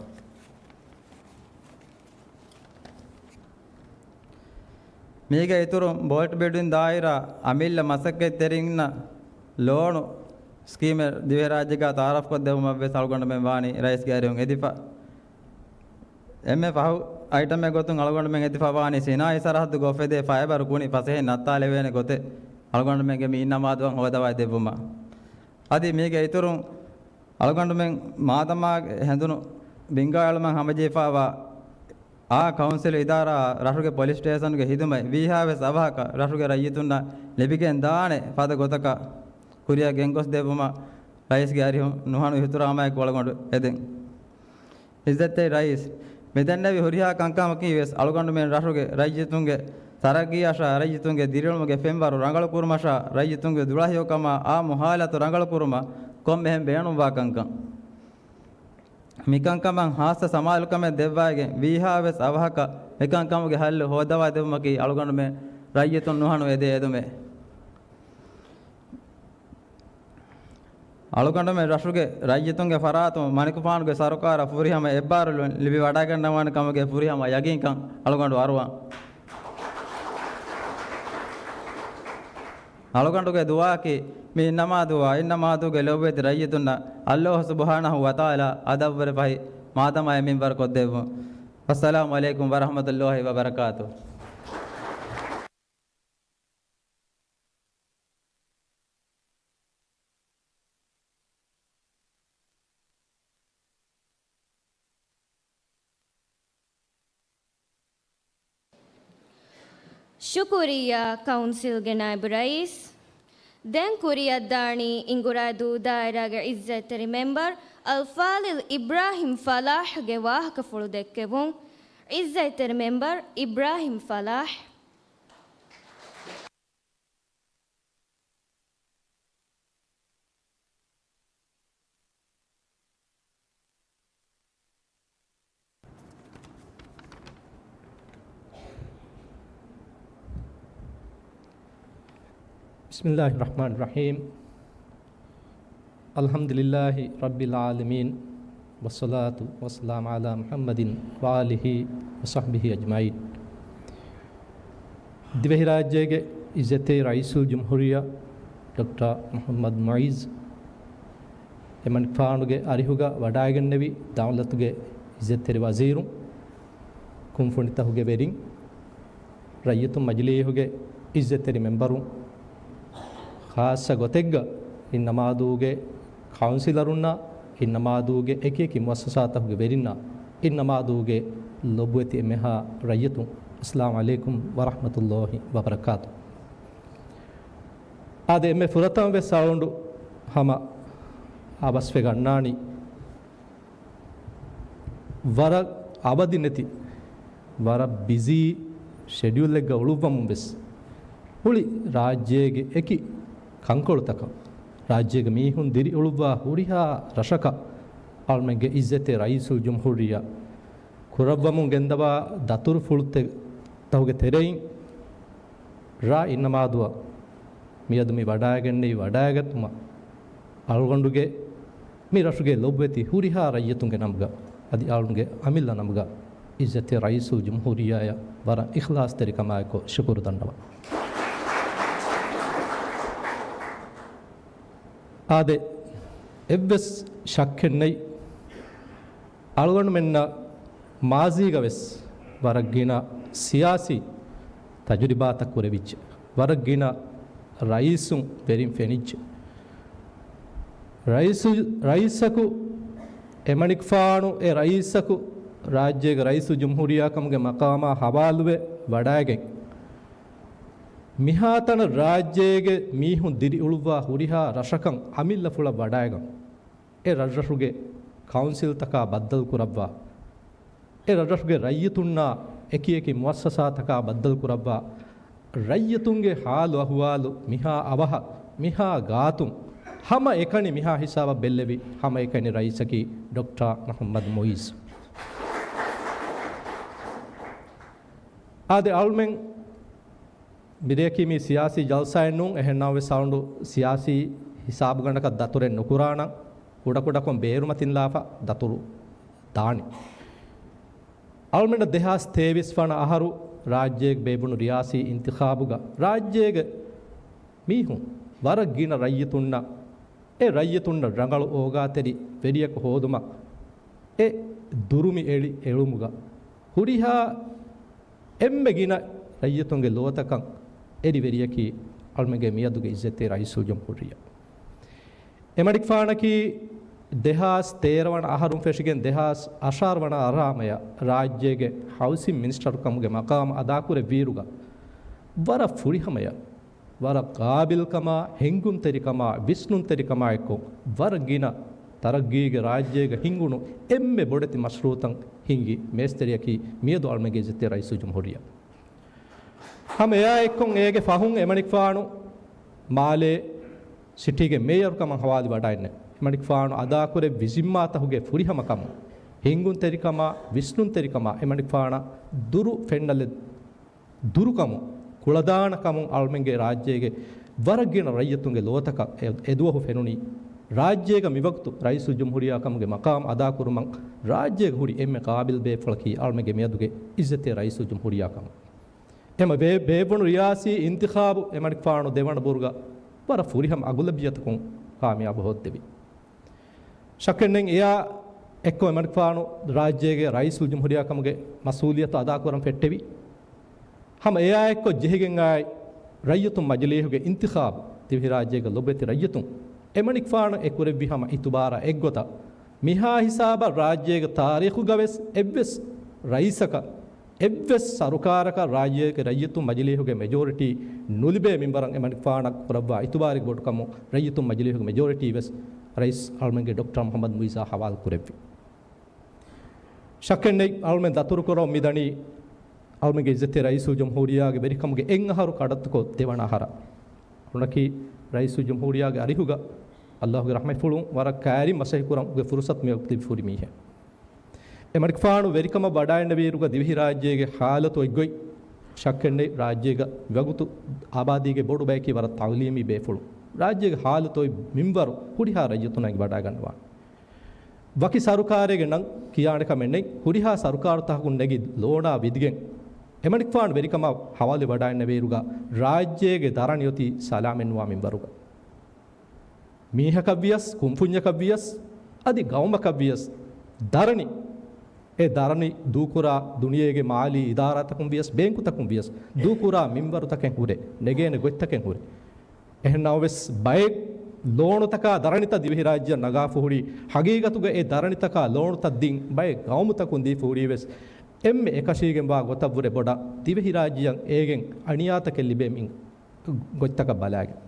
މީގެ އިތުރުން ބޯލްޓް ބިލްޑިން ދާއިރާ އަމިއްލަ މަސައްކަތްތެރިންނަށް ލޯނު ސްކީމެއް ދިވެހިރާއްޖޭގަ ތައާރަފްކޮށްދެއްވުމަށް ވެސް އަޅުގަނޑުމެން ވާނީ ރައީސްގެ އަރިހުން އެދިފަ. އެންމެ ފަހު އައިޓަމެއް ގޮތުން އަޅުގަނޑުމެން އެދިފަ ވާނީ ސިނާއީ ސަރަހައްދުގަ އުފެދޭ ފައިބަރު ކުނި ފަސޭހައިން ނައްތާލެވޭނެ ގޮތެއް އަޅުގަނޑުމެންގެ މި އިންނަމާދުއަށް ހޯދަވާ ދެއްވުމަށް. އަދި މީގެ އިތުރުން އަޅުގަނޑުމެން މާދަމާގެ ހެނދުނު ބިންގާއެޅުމަށް ހަމަޖެހިފައިވާ އާ ކައުންސިލް އިދާރާ ރަށުގެ ޕޮލިސް ސްޓޭޝަންގެ ހިދުމަތް ވީހާވެސް އަވަހަކަށް ރަށުގެ ރައްޔިތުންނަށް ލިބިގެން ދާނެ ފަދަ ގޮތަކަށް ކުރިއަށް ގެންގޮސްދެއްވުމަށް ރައީސްގެ އަރިހުން ނުހަނު އިހުތުރާމާއެކު އަޅުގަނޑު އެދެން. އިއްޒަތްތެރި ރައީސް، މިދެންނެވި ހުރިހާ ކަންކަމަކީ ވެސް އަޅުގަނޑުމެން ރަށުގެ ރައްޔިތުންގެ ތަރައްގީއަށާ ރައްޔިތުންގެ ދިރިއުޅުމުގެ ފެންވަރު ރަނގަޅުކުރުމަށާ ރައްޔިތުންގެ ދުޅަހެޔޮކަމާ އާއްމު ހާލަތު ރަނގަޅުކުރުމަށް ކޮންމެހެން ބޭނުންވާ ކަންކަން. މިކަންކަމަށް ހާއްސަ ސަމާލުކަމެއް ދެއްވައިގެން ވީހާވެސް އަވަހަކަށް މިކަންކަމުގެ ހައްލު ހޯދަވާ ދެއްވުމަކީ އަޅުގަނޑުމެން ރައްޔިތުން ނުހަނު އެދޭ އެދުމެއް. އަޅުގަނޑުމެން ރަށުގެ ރައްޔިތުންގެ ފަރާތުން މަނިކުފާނުގެ ސަރުކާރަށް ފުރިހަމަ އެއްބާރުލުން ލިބިވަޑައިގަންނަވާނެ ކަމުގެ ފުރިހަމަ ޔަގީންކަން އަޅުގަނޑު އަރުވަން. އަޅުގަނޑުގެ ދުޢާއަކީ މި އިންނަމާދޫއާ އިންނަމާދޫގެ ލޮބުވެތި ރައްޔިތުންނަށް ﷲ ސުބްޙާނަހޫ ވަތަޢާލާ އަދަބުވެރި ފަހި މާދަމާއެއް މިންވަރު ކޮށްދެއްވުން. އައްސަލާމު ޢަލައިކުމް ވަރަޙްމަތުﷲި ވަބަރަކާތު. ޝުކުރިއްޔާ ކައުންސިލްގެ ނައިބު ރައީސް. ދެން ކުރިއަށްދާނީ އިނގުރާދޫ ދާއިރާގެ ޢިއްޒަތްތެރި މެމްބަރު އަލްފާޟިލް އިބްރާހިމް ފަލާޙްގެ ވާހަކަފުޅު ދެއްކެވުން. ޢިއްޒަތްތެރި މެމްބަރު އިބްރާހިމް ފަލާޙް. بسم الله الرحمن الرحيم. الحمد لله رب العالمين. والصلاة والسلام على محمد وآله وصحبه أجمعين. ދިވެހިރާއްޖޭގެ ޢިއްޒަތްތެރި ރައީސުލްޖުމްހޫރިއްޔާ ޑޮކްޓަރ މުޙައްމަދު މުޢިއްޒު، އެމަނިކުފާނުގެ އަރިހުގަ ވަޑައިގެންނެވި ދައުލަތުގެ ޢިއްޒަތްތެރި ވަޒީރުން، ކުންފުނިތަކުގެ ވެރިން، ރައްޔިތުން މަޖިލީހުގެ ޢިއްޒަތްތެރި މެމްބަރުން، ޚާއްޞަ ގޮތެއްގަ އިންނަމާދޫގެ ކައުންސިލަރުންނާ، އިންނަމާދޫގެ އެކިއެކި މުއައްސަސާތަކުގެ ވެރިންނާ، އިންނަމާދޫގެ ލޮބުވެތި އެންމެހާ ރައްޔިތުން، އައްސަލާމު ޢަލައިކުމް ވަރަޙްމަތުﷲި ވަބަރަކާތު. އާދެ، އެންމެ ފުރަތަމަ ވެސް އަޅުގަނޑު ހަމަ އަވަސްވެ ގަންނާނީ، ވަރަށް އަވަދި ނެތި، ވަރަށް ބިޒީ ޝެޑިއުލްއެއްގަ އުޅުއްވަމުން ވެސް، ހުޅި ރާއްޖޭގެ އެކި ކަންކޮޅުތަކަށް، ރާއްޖޭގެ މީހުން ދިރިއުޅުއްވާ ހުރިހާ ރަށަކަށް އަޅުމެންގެ ޢިއްޒަތްތެރި ރައީސުލްޖުމްހޫރިއްޔާ ކުރައްވަމުން ގެންދަވާ ދަތުރުފުޅުތަކުގެ ތެރެއިން، ރ. އިންނަމާދުއަށް މިއަދު މި ވަޑައިގެންނެވި ވަޑައިގަތުމަށް އަޅުގަނޑުގެ މި ރަށުގެ ލޮބުވެތި ހުރިހާ ރައްޔިތުންގެ ނަމުގަ، އަދި އަޅުގަނޑުގެ އަމިއްލަ ނަމުގަ ޢިއްޒަތްތެރި ރައީސުލްޖުމްހޫރިއްޔާއަށް ވަރަށް އިޚްލާޞްތެރިކަމާއެކު ޝުކުރު ދަންނަވަން. އާދެ، އެއްވެސް ޝައްކެއް ނެތް، އަޅުގަނޑުމެންނަށް މާޒީގަ ވެސް ވަރަށް ގިނަ ސިޔާސީ ތަޖުރިބާތައް ކުރެވިއްޖެ. ވަރަށް ގިނަ ރައީސުން ވެރިން ފެނިއްޖެ. ރައީސު، ރައީސަކު، އެމަނިކުފާނު އެ ރައީސަކު ރާއްޖޭގެ ރައީސުލްޖުމްހޫރިއްޔާ ކަމުގެ މަޤާމާ ހަވާލުވެ ވަޑައިގެން، މިހާތަނަށް ރާއްޖޭގެ މީހުން ދިރިއުޅުއްވާ ހުރިހާ ރަށަކަށް އަމިއްލަފުޅަށް ވަޑައިގަން، އެ ރަށްރަށުގެ ކައުންސިލްތަކާ ބައްދަލުކުރައްވާ، އެ ރަށްރަށުގެ ރައްޔިތުންނާ އެކިއެކި މުއައްސަސާތަކާ ބައްދަލުކުރައްވާ، ރައްޔިތުންގެ ހާލު އަހުވާލު މިހާ އަވަހަށް، މިހާ ގާތުން، ހަމައެކަނި މިހާ ހިސާބަށް ބެއްލެވި ހަމައެކަނި ރައީސަކީ ޑޮކްޓަރ މުޙައްމަދު މުޢިއްޒު. އާދެ، އަޅުމެން މިރެއަކީ މީ ސިޔާސީ ޖަލްސާއެއް ނޫން، އެހެންނަމަވެސް އަޅުގަނޑު ސިޔާސީ ހިސާބުގަނޑަކަށް ދަތުރެއް ނުކުރާނަން، ކުޑަކުޑަކޮށް ބޭރުމަތިންލާފަ ދަތުރު ދާނީ. އަޅުމެންނަށް ދެހާސް ތޭވީސް ވަނަ އަހަރު ރާއްޖޭގެ ބޭއްވުނު ރިޔާސީ އިންތިޚާބުގަ ރާއްޖޭގެ މީހުން ވަރަށް ގިނަ ރައްޔިތުންނަށް، އެ ރައްޔިތުންނަށް ރަނގަޅު އޯގާތެރި ވެރިޔަކު ހޯދުމަށް އެ ދުރުމި އެޅި އެޅުމުގަ ހުރިހާ އެންމެ ގިނަ ރައްޔިތުންގެ ލޯތަކަށް އެރި ވެރިޔަކީ އަޅުމެންގެ މިއަދުގެ ޢިއްޒަތްތެރި ރައީސުލްޖުމްހޫރިއްޔާ. އެމަނިކުފާނަކީ ދެހާސް ތޭރަ ވަނަ އަހަރުން ފެށިގެން ދެހާސް އަށާރަ ވަނަ އަށާރަ ހަމަޔަށް ރާއްޖޭގެ ހައުސިން މިނިސްޓަރު ކަމުގެ މަޤާމު އަދާކުރެއްވިއިރުގަ، ވަރަށް ފުރިހަމަޔަށް، ވަރަށް ޤާބިލްކަމާ، ހެންގުންތެރިކަމާ، ވިސްނުންތެރިކަމާ އެއްކޮށް، ވަރަށް ގިނަ ތަރައްގީގެ ރާއްޖޭގަ ހިންގުނު އެންމެ ބޮޑެތި މަޝްރޫޢުތައް ހިންގި މޭސްތެރިޔަކީ މިއަދު އަޅުމެންގެ ޢިއްޒަތްތެރި ރައީސުލްޖުމްހޫރިއްޔާ. ހަމަ އެއާ އެއްކޮށް އޭގެ ފަހުން އެމަނިކުފާނު މާލޭ ސިޓީގެ މޭޔަރު ކަމަށް ހަވާލުވި ވަޑައިގެން، އެމަނިކުފާނު އަދާކުރެއްވި ޒިންމާތަކުގެ ފުރިހަމަކަމުން، ހިންގުންތެރިކަމާ، ވިސްނުންތެރިކަމާ، އެމަނިކުފާނަށް ދުރު ފެންނަލެއް ދުރުކަމުން، ކުޅަދާނަކަމުން އަޅުމެންގެ ރާއްޖޭގެ ވަރަށް ގިނަ ރައްޔިތުންގެ ލޯތަކަށް އެ، އެދުވަހު ފެނުނީ، ރާއްޖޭގަ މިވަގުތު ރައީސުލްޖުމްހޫރިއްޔާ ކަމުގެ މަޤާމް އަދާކުރުމަށް ރާއްޖޭގަ ހުރި އެންމެ ޤާބިލް ބޭފުޅަކީ އަޅުމެންގެ މިއަދުގެ ޢިއްޒަތްތެރި ރައީސުލްޖުމްހޫރިއްޔާ ކަމަށް. އެމަ ބޭ، ބޭއްވުނު ރިޔާސީ އިންތިޚާބު އެމަނިކުފާނު ދެވަނަ ބުރުގަ ވަރަށް ފުރިހަމަ އަޣުލަބިއްޔަތަކުން ކާމިޔާބު ހޯއްދެވި. ޝައްކެއް ނެތް އެއާ އެއްކޮށް އެމަނިކުފާނު ރާއްޖޭގެ ރައީސުލްޖުމްހޫރިއްޔާ ކަމުގެ މަސްއޫލިއްޔަތު އަދާކުރަން ފެއްޓެވި. ހަމަ އެއާ އެއްކޮށް ޖެހިގެން އާއި ރައްޔިތުން މަޖިލީހުގެ އިންތިޚާބު ދިވެހިރާއްޖޭގެ ލޮބުވެތި ރައްޔިތުން އެމަނިކުފާނު އެ ކުރެއްވި ހަމަ އިތުބާރާ އެއްގޮތަށް، މިހާ ހިސާބަށް ރާއްޖޭގެ ތާރީޚުގަވެސް އެއްވެސް ރައީސަކަށް، އެއްވެސް ސަރުކާރަކަށް ރާއްޖޭގެ ރައްޔިތުން މަޖިލީހުގެ މެޖޯރިޓީ ނުލިބޭ މިންވަރަށް އެމަނިކުފާނަށް ކުރައްވާ އިތުބާރެއްގެ ބޮޑުކަމުން ރައްޔިތުން މަޖިލީހުގެ މެޖޯރިޓީ ވެސް ރައީސް އަޅުމެންގެ ޑޮކްޓަރ މުޙައްމަދު މުޢިއްޒާ ހަވާލު ކުރެއްވި. ޝައްކެއްނެތް، އަޅުމެން ދަތުރުކުރަމުން މިދަނީ އަޅުމެންގެ އިއްޒަތްތެރި ރައީސުލްޖުމްހޫރިއްޔާގެ ވެރިކަމުގެ އެއް އަހަރު ކަޑައްތުކޮށް ދެވަނަ އަހަރަށް. އަޅުގަނޑަކީ ރައީސުލްޖުމްހޫރިއްޔާގެ އަރިހުގަ ﷲ ގެ ރަޙްމަތްފުޅުން ވަރަށް ކައިރިން މަސައްކަތްކުރުމުގެ ފުރުޞަތު މިއޮތް ލިބިފުރި މީހެއް. އެމަނިކުފާނު ވެރިކަމަށް ވަޑައިގެންނެވިއިރުގަ ދިވެހިރާއްޖޭގެ ޙާލަތު އޮތްގޮތް ޝައްކެއްނެތް، ރާއްޖޭގަ ވަގުތު އާބާދީގެ ބޮޑު ބަޔަކީ ވަރަށް ތަޢުލީމީ ބޭފުޅުން. ރާއްޖޭގެ ޙާލަތު އޮތް މިންވަރު ހުރިހާ ރައްޔިތުންނަށް ވަޑައިގަންނަވާނެ. ވަކި ސަރުކާރެއްގެ ނަން ކިޔާނެ ކަމެއް ނެތް. ހުރިހާ ސަރުކާރުތަކަކުން ނެގި ލޯނާ ވިދިގެން އެމަނިކުފާނު ވެރިކަމަށް ޙަވާލުވެވަޑައިގެންނެވިއިރުގަ ރާއްޖޭގެ ދަރަނި އޮތީ ސަލާމަތްނުވާ މިންވަރުގަ. މީހަކަށްވިޔަސް، ކުންފުންޏަކަށްވިޔަސް، އަދި ގައުމަކަށްވިޔަސް ދަރަނި، އެ ދަރަނި ދޫކުރާ ދުނިޔޭގެ މާލީ އިދާރާތަކުން ވިޔަސް، ބޭންކުތަކުން ވިޔަސް ދޫކުރާ މިންވަރުތަކެއް ހުރޭ، ނެގޭނެ ގޮތްތަކެއް ހުރޭ. އެހެން ނަމަވެސް، ބައެއް ލޯނުތަކާ ދަރަނިތައް ދިވެހިރާއްޖެއަށް ނަގާފަ ހުރީ، ހަގީގަތުގަ އެ ދަރަނިތަކާ ލޯނުތައް ދިން ބައެއް ގައުމުތަކުން ދީފަ ހުރީވެސް، އެންމެ އެކަށީގެންވާ ގޮތަށްވުރެ ބޮޑަށް ދިވެހިރާއްޖެއަށް އޭގެން އަނިޔާތަކެއް ލިބޭ މި ގޮތްތަކަށް ބަލާގެން.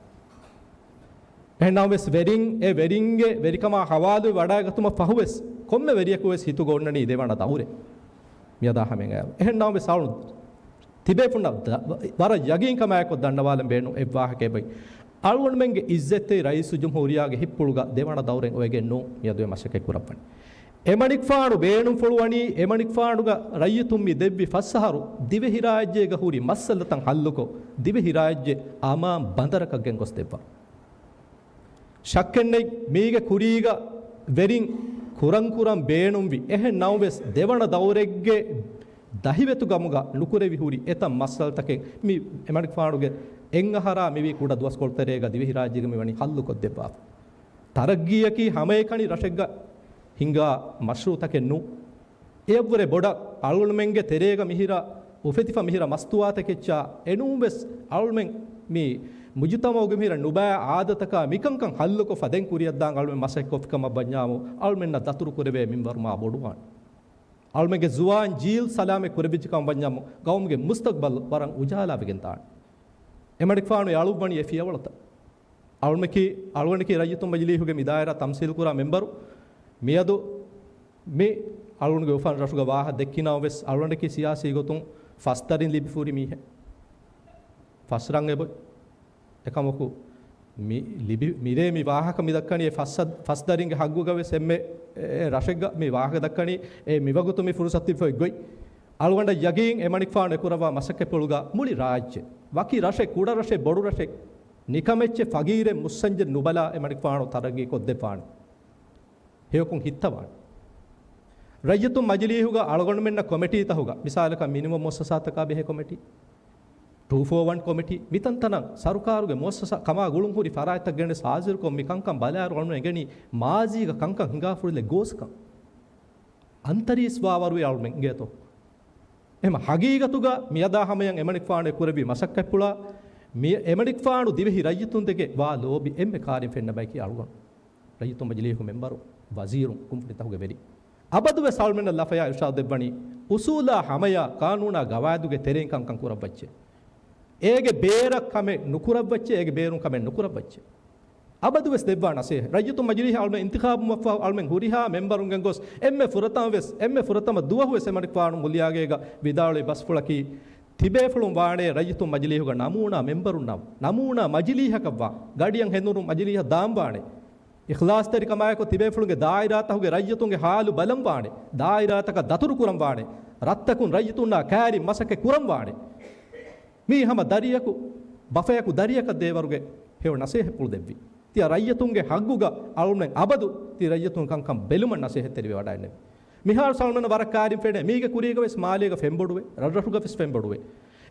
އެހެން ނަމަވެސް، ވެރިން، އެ ވެރިންގެ ވެރިކަމާ ޙަވާލުވެ ވަޑައިގަތުމަށް ފަހުވެސް، ކޮންމެ ވެރިޔަކުވެސް ހިތުގަ އޮންނަނީ ދެވަނަ ދައުރެއް. މިއަދާ ހަމައަށް އައި. އެހެން ނަމަވެސް، އަޅުން ތިބޭފުންނަށް ދަ-، ވަރަށް ޔަގީންކަމާއެކު ދަންނަވާލަން ބޭނުން އެއްވާހަކައެއް ބައި. އަޅުގަނޑުމެންގެ އިއްޒަތްތެރި ރައީސުލްޖުމްހޫރިއްޔާގެ ހިތްޕުޅުގަ ދެވަނަ ދައުރެއް އޮވެގެން ނޫން މިއަދު އެ މަސައްކަތް ކުރައްވަނީ. އެމަނިކުފާނު ބޭނުންފުޅުވަނީ، އެމަނިކުފާނުގަ ރައްޔިތުން މި ދެއްވި ފަސް އަހަރު ދިވެހިރާއްޖޭގަ ހުރި މައްސަލަތައް ހައްލުކޮށް، ދިވެހިރާއްޖެ އަމާން ބަނދަރަކަށް ގެންގޮސް ދެއްވާ. ޝައްކެއްނެތް، މީގެ ކުރީގަ ވެރިން ކުރަން ކުރަން ބޭނުންވި، އެހެން ނަމަވެސް، ދެވަނަ ދައުރެއްގެ ދަހިވެތު ގަމުގަ ނުކުރެވި ހުރި އެތައް މައްސަލަތަކެއް މި އެމަނިކުފާނުގެ އެއްއަހަރާ މިވީ ކުޑަ ދުވަސްކޮޅުތެރޭގަ ދިވެހިރާއްޖޭގަ މިވަނީ ހައްލުކޮށްދެއްވާފަ. ތަރައްގީއަކީ ހަމައެކަނި ރަށެއްގަ ހިނގާ މަޝްރޫޢުތަކެއް ނޫން. އެއަށްވުރެ ބޮޑަށް އަޅުގަނޑުމެންގެ ތެރޭގަ މިހިރަ އުފެދިފަ މިހިރަ މަސްތުވާތަކެއްޗާ އެނޫންވެސް އަޅުމެން މި މުޖުތަމަޢުގެ މިހިރަ ނުބައި އާދަތަކާ މިކަންކަން ހައްލުކޮށް ފަދައިން ކުރިއަށްދާން އަޅުމެން މަސައްކަތްކޮށްފިކަމަށް ވަންޏާމު، އަޅުމެންނަށް ދަތުރުކުރެވޭ މިންވަރު މާ ބޮޑުވާނެ. އަޅުމެންގެ ޒުވާން ޖީލް ސަލާމަތް ކުރެވިއްޖެކަމަށް ވަންޏާމު، ގައުމުގެ މުސްތަގްބަލް ވަރަށް އުޖާލާވެގެންދާނެ. އެމަނިކުފާނު އަޅުއްވަނީ އެ ފިޔަވަޅުތައް. އަޅުމަކީ، އަޅުގަނޑަކީ ރައްޔިތުން މަޖިލީހުގެ މި ދާއިރާ ތަމްސީލްކުރާ މެމްބަރު. މިއަދު މި އަޅުގަނޑުގެ އުފަން ރަށުގަ ވާހަ ދެއްކިނަމަވެސް، އަޅުގަނޑަކީ ސިޔާސީ ގޮތުން ފަސް ދަރިން ލިބިފުރި މީހެއް. ފަސް ރަން އެބޮތް. އެކަމަކު، މި ލިބި، މިރޭ މި ވާހަކަ މި ދައްކަނީ އެ ފަސް، ފަސް ދަރިންގެ ހައްގުގަވެސް އެންމެ އެ ރަށެއްގަ މި ވާހަކަ ދައްކަނީ އެ މިވަގުތު މި ފުރުސަތު ތިބިފަ އޮތް ގޮތް. އަޅުގަނޑަށް ޔަގީން އެމަނިކުފާނު އެކުރައްވާ މަސައްކަތްޕުޅުގަ މުޅި ރާއްޖެ، ވަކި ރަށެއް، ކުޑަ ރަށެއް، ބޮޑު ރަށެއް، ނިކަމެއްޗެއް، ފަގީރެއް، މުއްސަންޖެއް ނުބަލާ އެމަނިކުފާނު ތަރައްގީ ކޮށްދެއްވާނެ. ހެޔޮކޮށް ހިއްތަވާނެ. ރައްޔިތުން މަޖިލީހުގަ އަޅުގަނޑުމެންނަށް ކޮމިޓީތަކުގަ، މިސާލަކަށް މިނިވަން މުއައްސަސާތަކާ ބެހޭ ކޮމިޓީ، ޓޫ ފޯ ވަން ކޮމިޓީ، މިތަންތަނަށް ސަރުކާރުގެ މުއައްސަސާ ކަމާ ގުޅުން ހުރި ފަރާތްތައް ގެނެސް ހާޒިރުކޮށް، މި ކަންކަން ބަލާއިރު އަޅުގަނޑު އެނގެނީ މާޒީގަ ކަންކަން ހިނގާފުރިލެއް ގޯސްކަން. އަންތަރީސް ވާވަރުވީ އަޅުމެން އިނގޭތޯ؟ އެހެން ހަގީގަތުގަ މިއަދާ ހަމަޔަށް އެމަނިކުފާނު އެކުރެއްވި މަސައްކަތްޕުޅާ، މި އެމަނިކުފާނު ދިވެހި ރައްޔިތުންދެކެ ވާ ލޯބި އެންމެ ކާރިން ފެންނަ ބަޔަކީ އަޅުގަނޑު. ރައްޔިތުން މަޖިލީހުގެ މެމްބަރު، ވަޒީރުން، ކުންފުނިތަކުގެ ވެރި. އަބަދުވެސް އަޅުމެންނަށް ލަފަޔާ އިރުޝާދު ދެއްވަނީ، އުސޫލާ ހަމަޔާ ޤާނޫނާ ގަވާއިދުގެ ތެރެއިން ކަންކަން ކުރައްވައްޗޭ. އޭގެ ބޭރަށް ކަމެއް ނުކުރައްވައްޗޭ، އޭގެ ބޭރުން ކަމެއް ނުކުރައްވައްޗޭ. އަބަދުވެސް ދެއްވާ ނަސޭހަ. ރައްޔިތުން މަޖިލީހަށް އަޅުމެން އިންތިޚާބުވުމަށްފަހު އަޅުމެން ހުރިހާ މެމްބަރުންގެން ގޮސް އެންމެ ފުރަތަމަ ވެސް، އެންމެ ފުރަތަމަ ދުވަހު ވެސް އެމަނިކުފާނު މުލިޔާގޭގަ ވިދާޅުވި ބަސްފުޅަކީ، ތިބޭފުޅުން ވާނޭ ރައްޔިތުން މަޖިލީހުގަ ނަމޫނާ މެމްބަރުންނަށް، ނަމޫނާ މަޖިލީހަކަށްވާ، ގަޑިއަށް ހެނދުނު މަޖިލީހަށް ދާން ވާނެ. އިޚްލާޞްތެރިކަމާއެކު ތިބޭފުޅުންގެ ދާއިރާތަކުގެ ރައްޔިތުންގެ ޙާލު ބަލަން ވާނެ. ދާއިރާތަކަށް ދަތުރު ކުރަން ވާނެ. ރަށްތަކުން ރައްޔިތުންނާ ކައިރިން މަސައްކަތް ކުރަން ވާނެ. މީ ހަމަ ދަރިޔަކު، ބަފަޔަކު ދަރިޔަކަށް ދޭވަރުގެ ހެޔޮ ނަސޭހަތްޕުޅު ދެއްވި. ތިޔަ ރައްޔިތުންގެ ހައްގުގަ އަޅުމެން އަބަދު ތި ރައްޔިތުން ކަންކަން ބެލުމަށް ނަސޭހަތްތެރިވެ ވަޑައިންނެވި. މިހާރު ސަލްމަން ވަރަށް ކާރިން ފެނޭ، މީގެ ކުރީގަ ވެސް މާލޭގަ ފެންބޮޑުވޭ، ރަށްރަށުގަ ވެސް ފެންބޮޑުވޭ.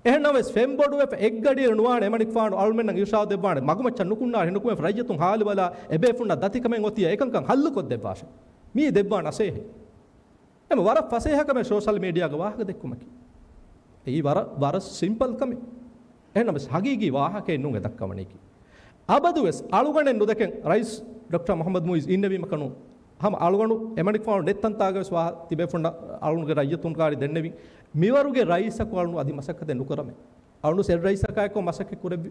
އެހެންނަމަވެސް ފެންބޮޑުވެފަ އެއްގަޑިއެއް ނުވާނެ އެމަނިކުފާނު އަޅުމެންނަށް އިރުޝާދު ދެއްވާނެ، މަގުމައްޗަށް ނުކުންނާށޭ، ނުކުމެފަ ރައްޔިތުން ހާލުބަލާ އެބޭފުންނަށް ދަތިކަމެއް އޮތިއްޔާ އެކަންކަން ހައްލުކޮށްދެއްވާށޭ. މީ ދެއްވާ ނަސޭހަތް. އެމަ ވަރަށް ފަސޭހަކަމެއް ސޯޝަލް މީޑިއާގެ ވާހަކަ ދެއްކުމަކީ. އެއީ ވަރަށް، ވަރަށް ސިމްޕަލް ކަމެއް. އެހެންނަމަސް ހަގީގީ ވާހަކައެއް ނޫން އެ ދައްކަވަނީކީ. އަބަދުވެސް އަޅުގަނޑެއް ނުދެކެން ރައީސް ޑޮކްޓަރ މުޙައްމަދު މުޢިއްޒު އިންނެވީމަ ކަނު ހަމަ އަޅުގަނޑު އެމަނިކުފާނު ނެތް ތަންތާގަވެސް ވާ ތިބޭފުންނަށް އަޅުގަނޑުގެ ރައްޔިތުން ކާރި ދެންނެވި. މިވަރުގެ ރައީސަކު އަޅުނު އަދި މަސައްކަތެއް ނުކުރަމޭ. އަޅުނު ސެއް ރައީސަކާއެކު މަސައްކަތް ކުރެއްވި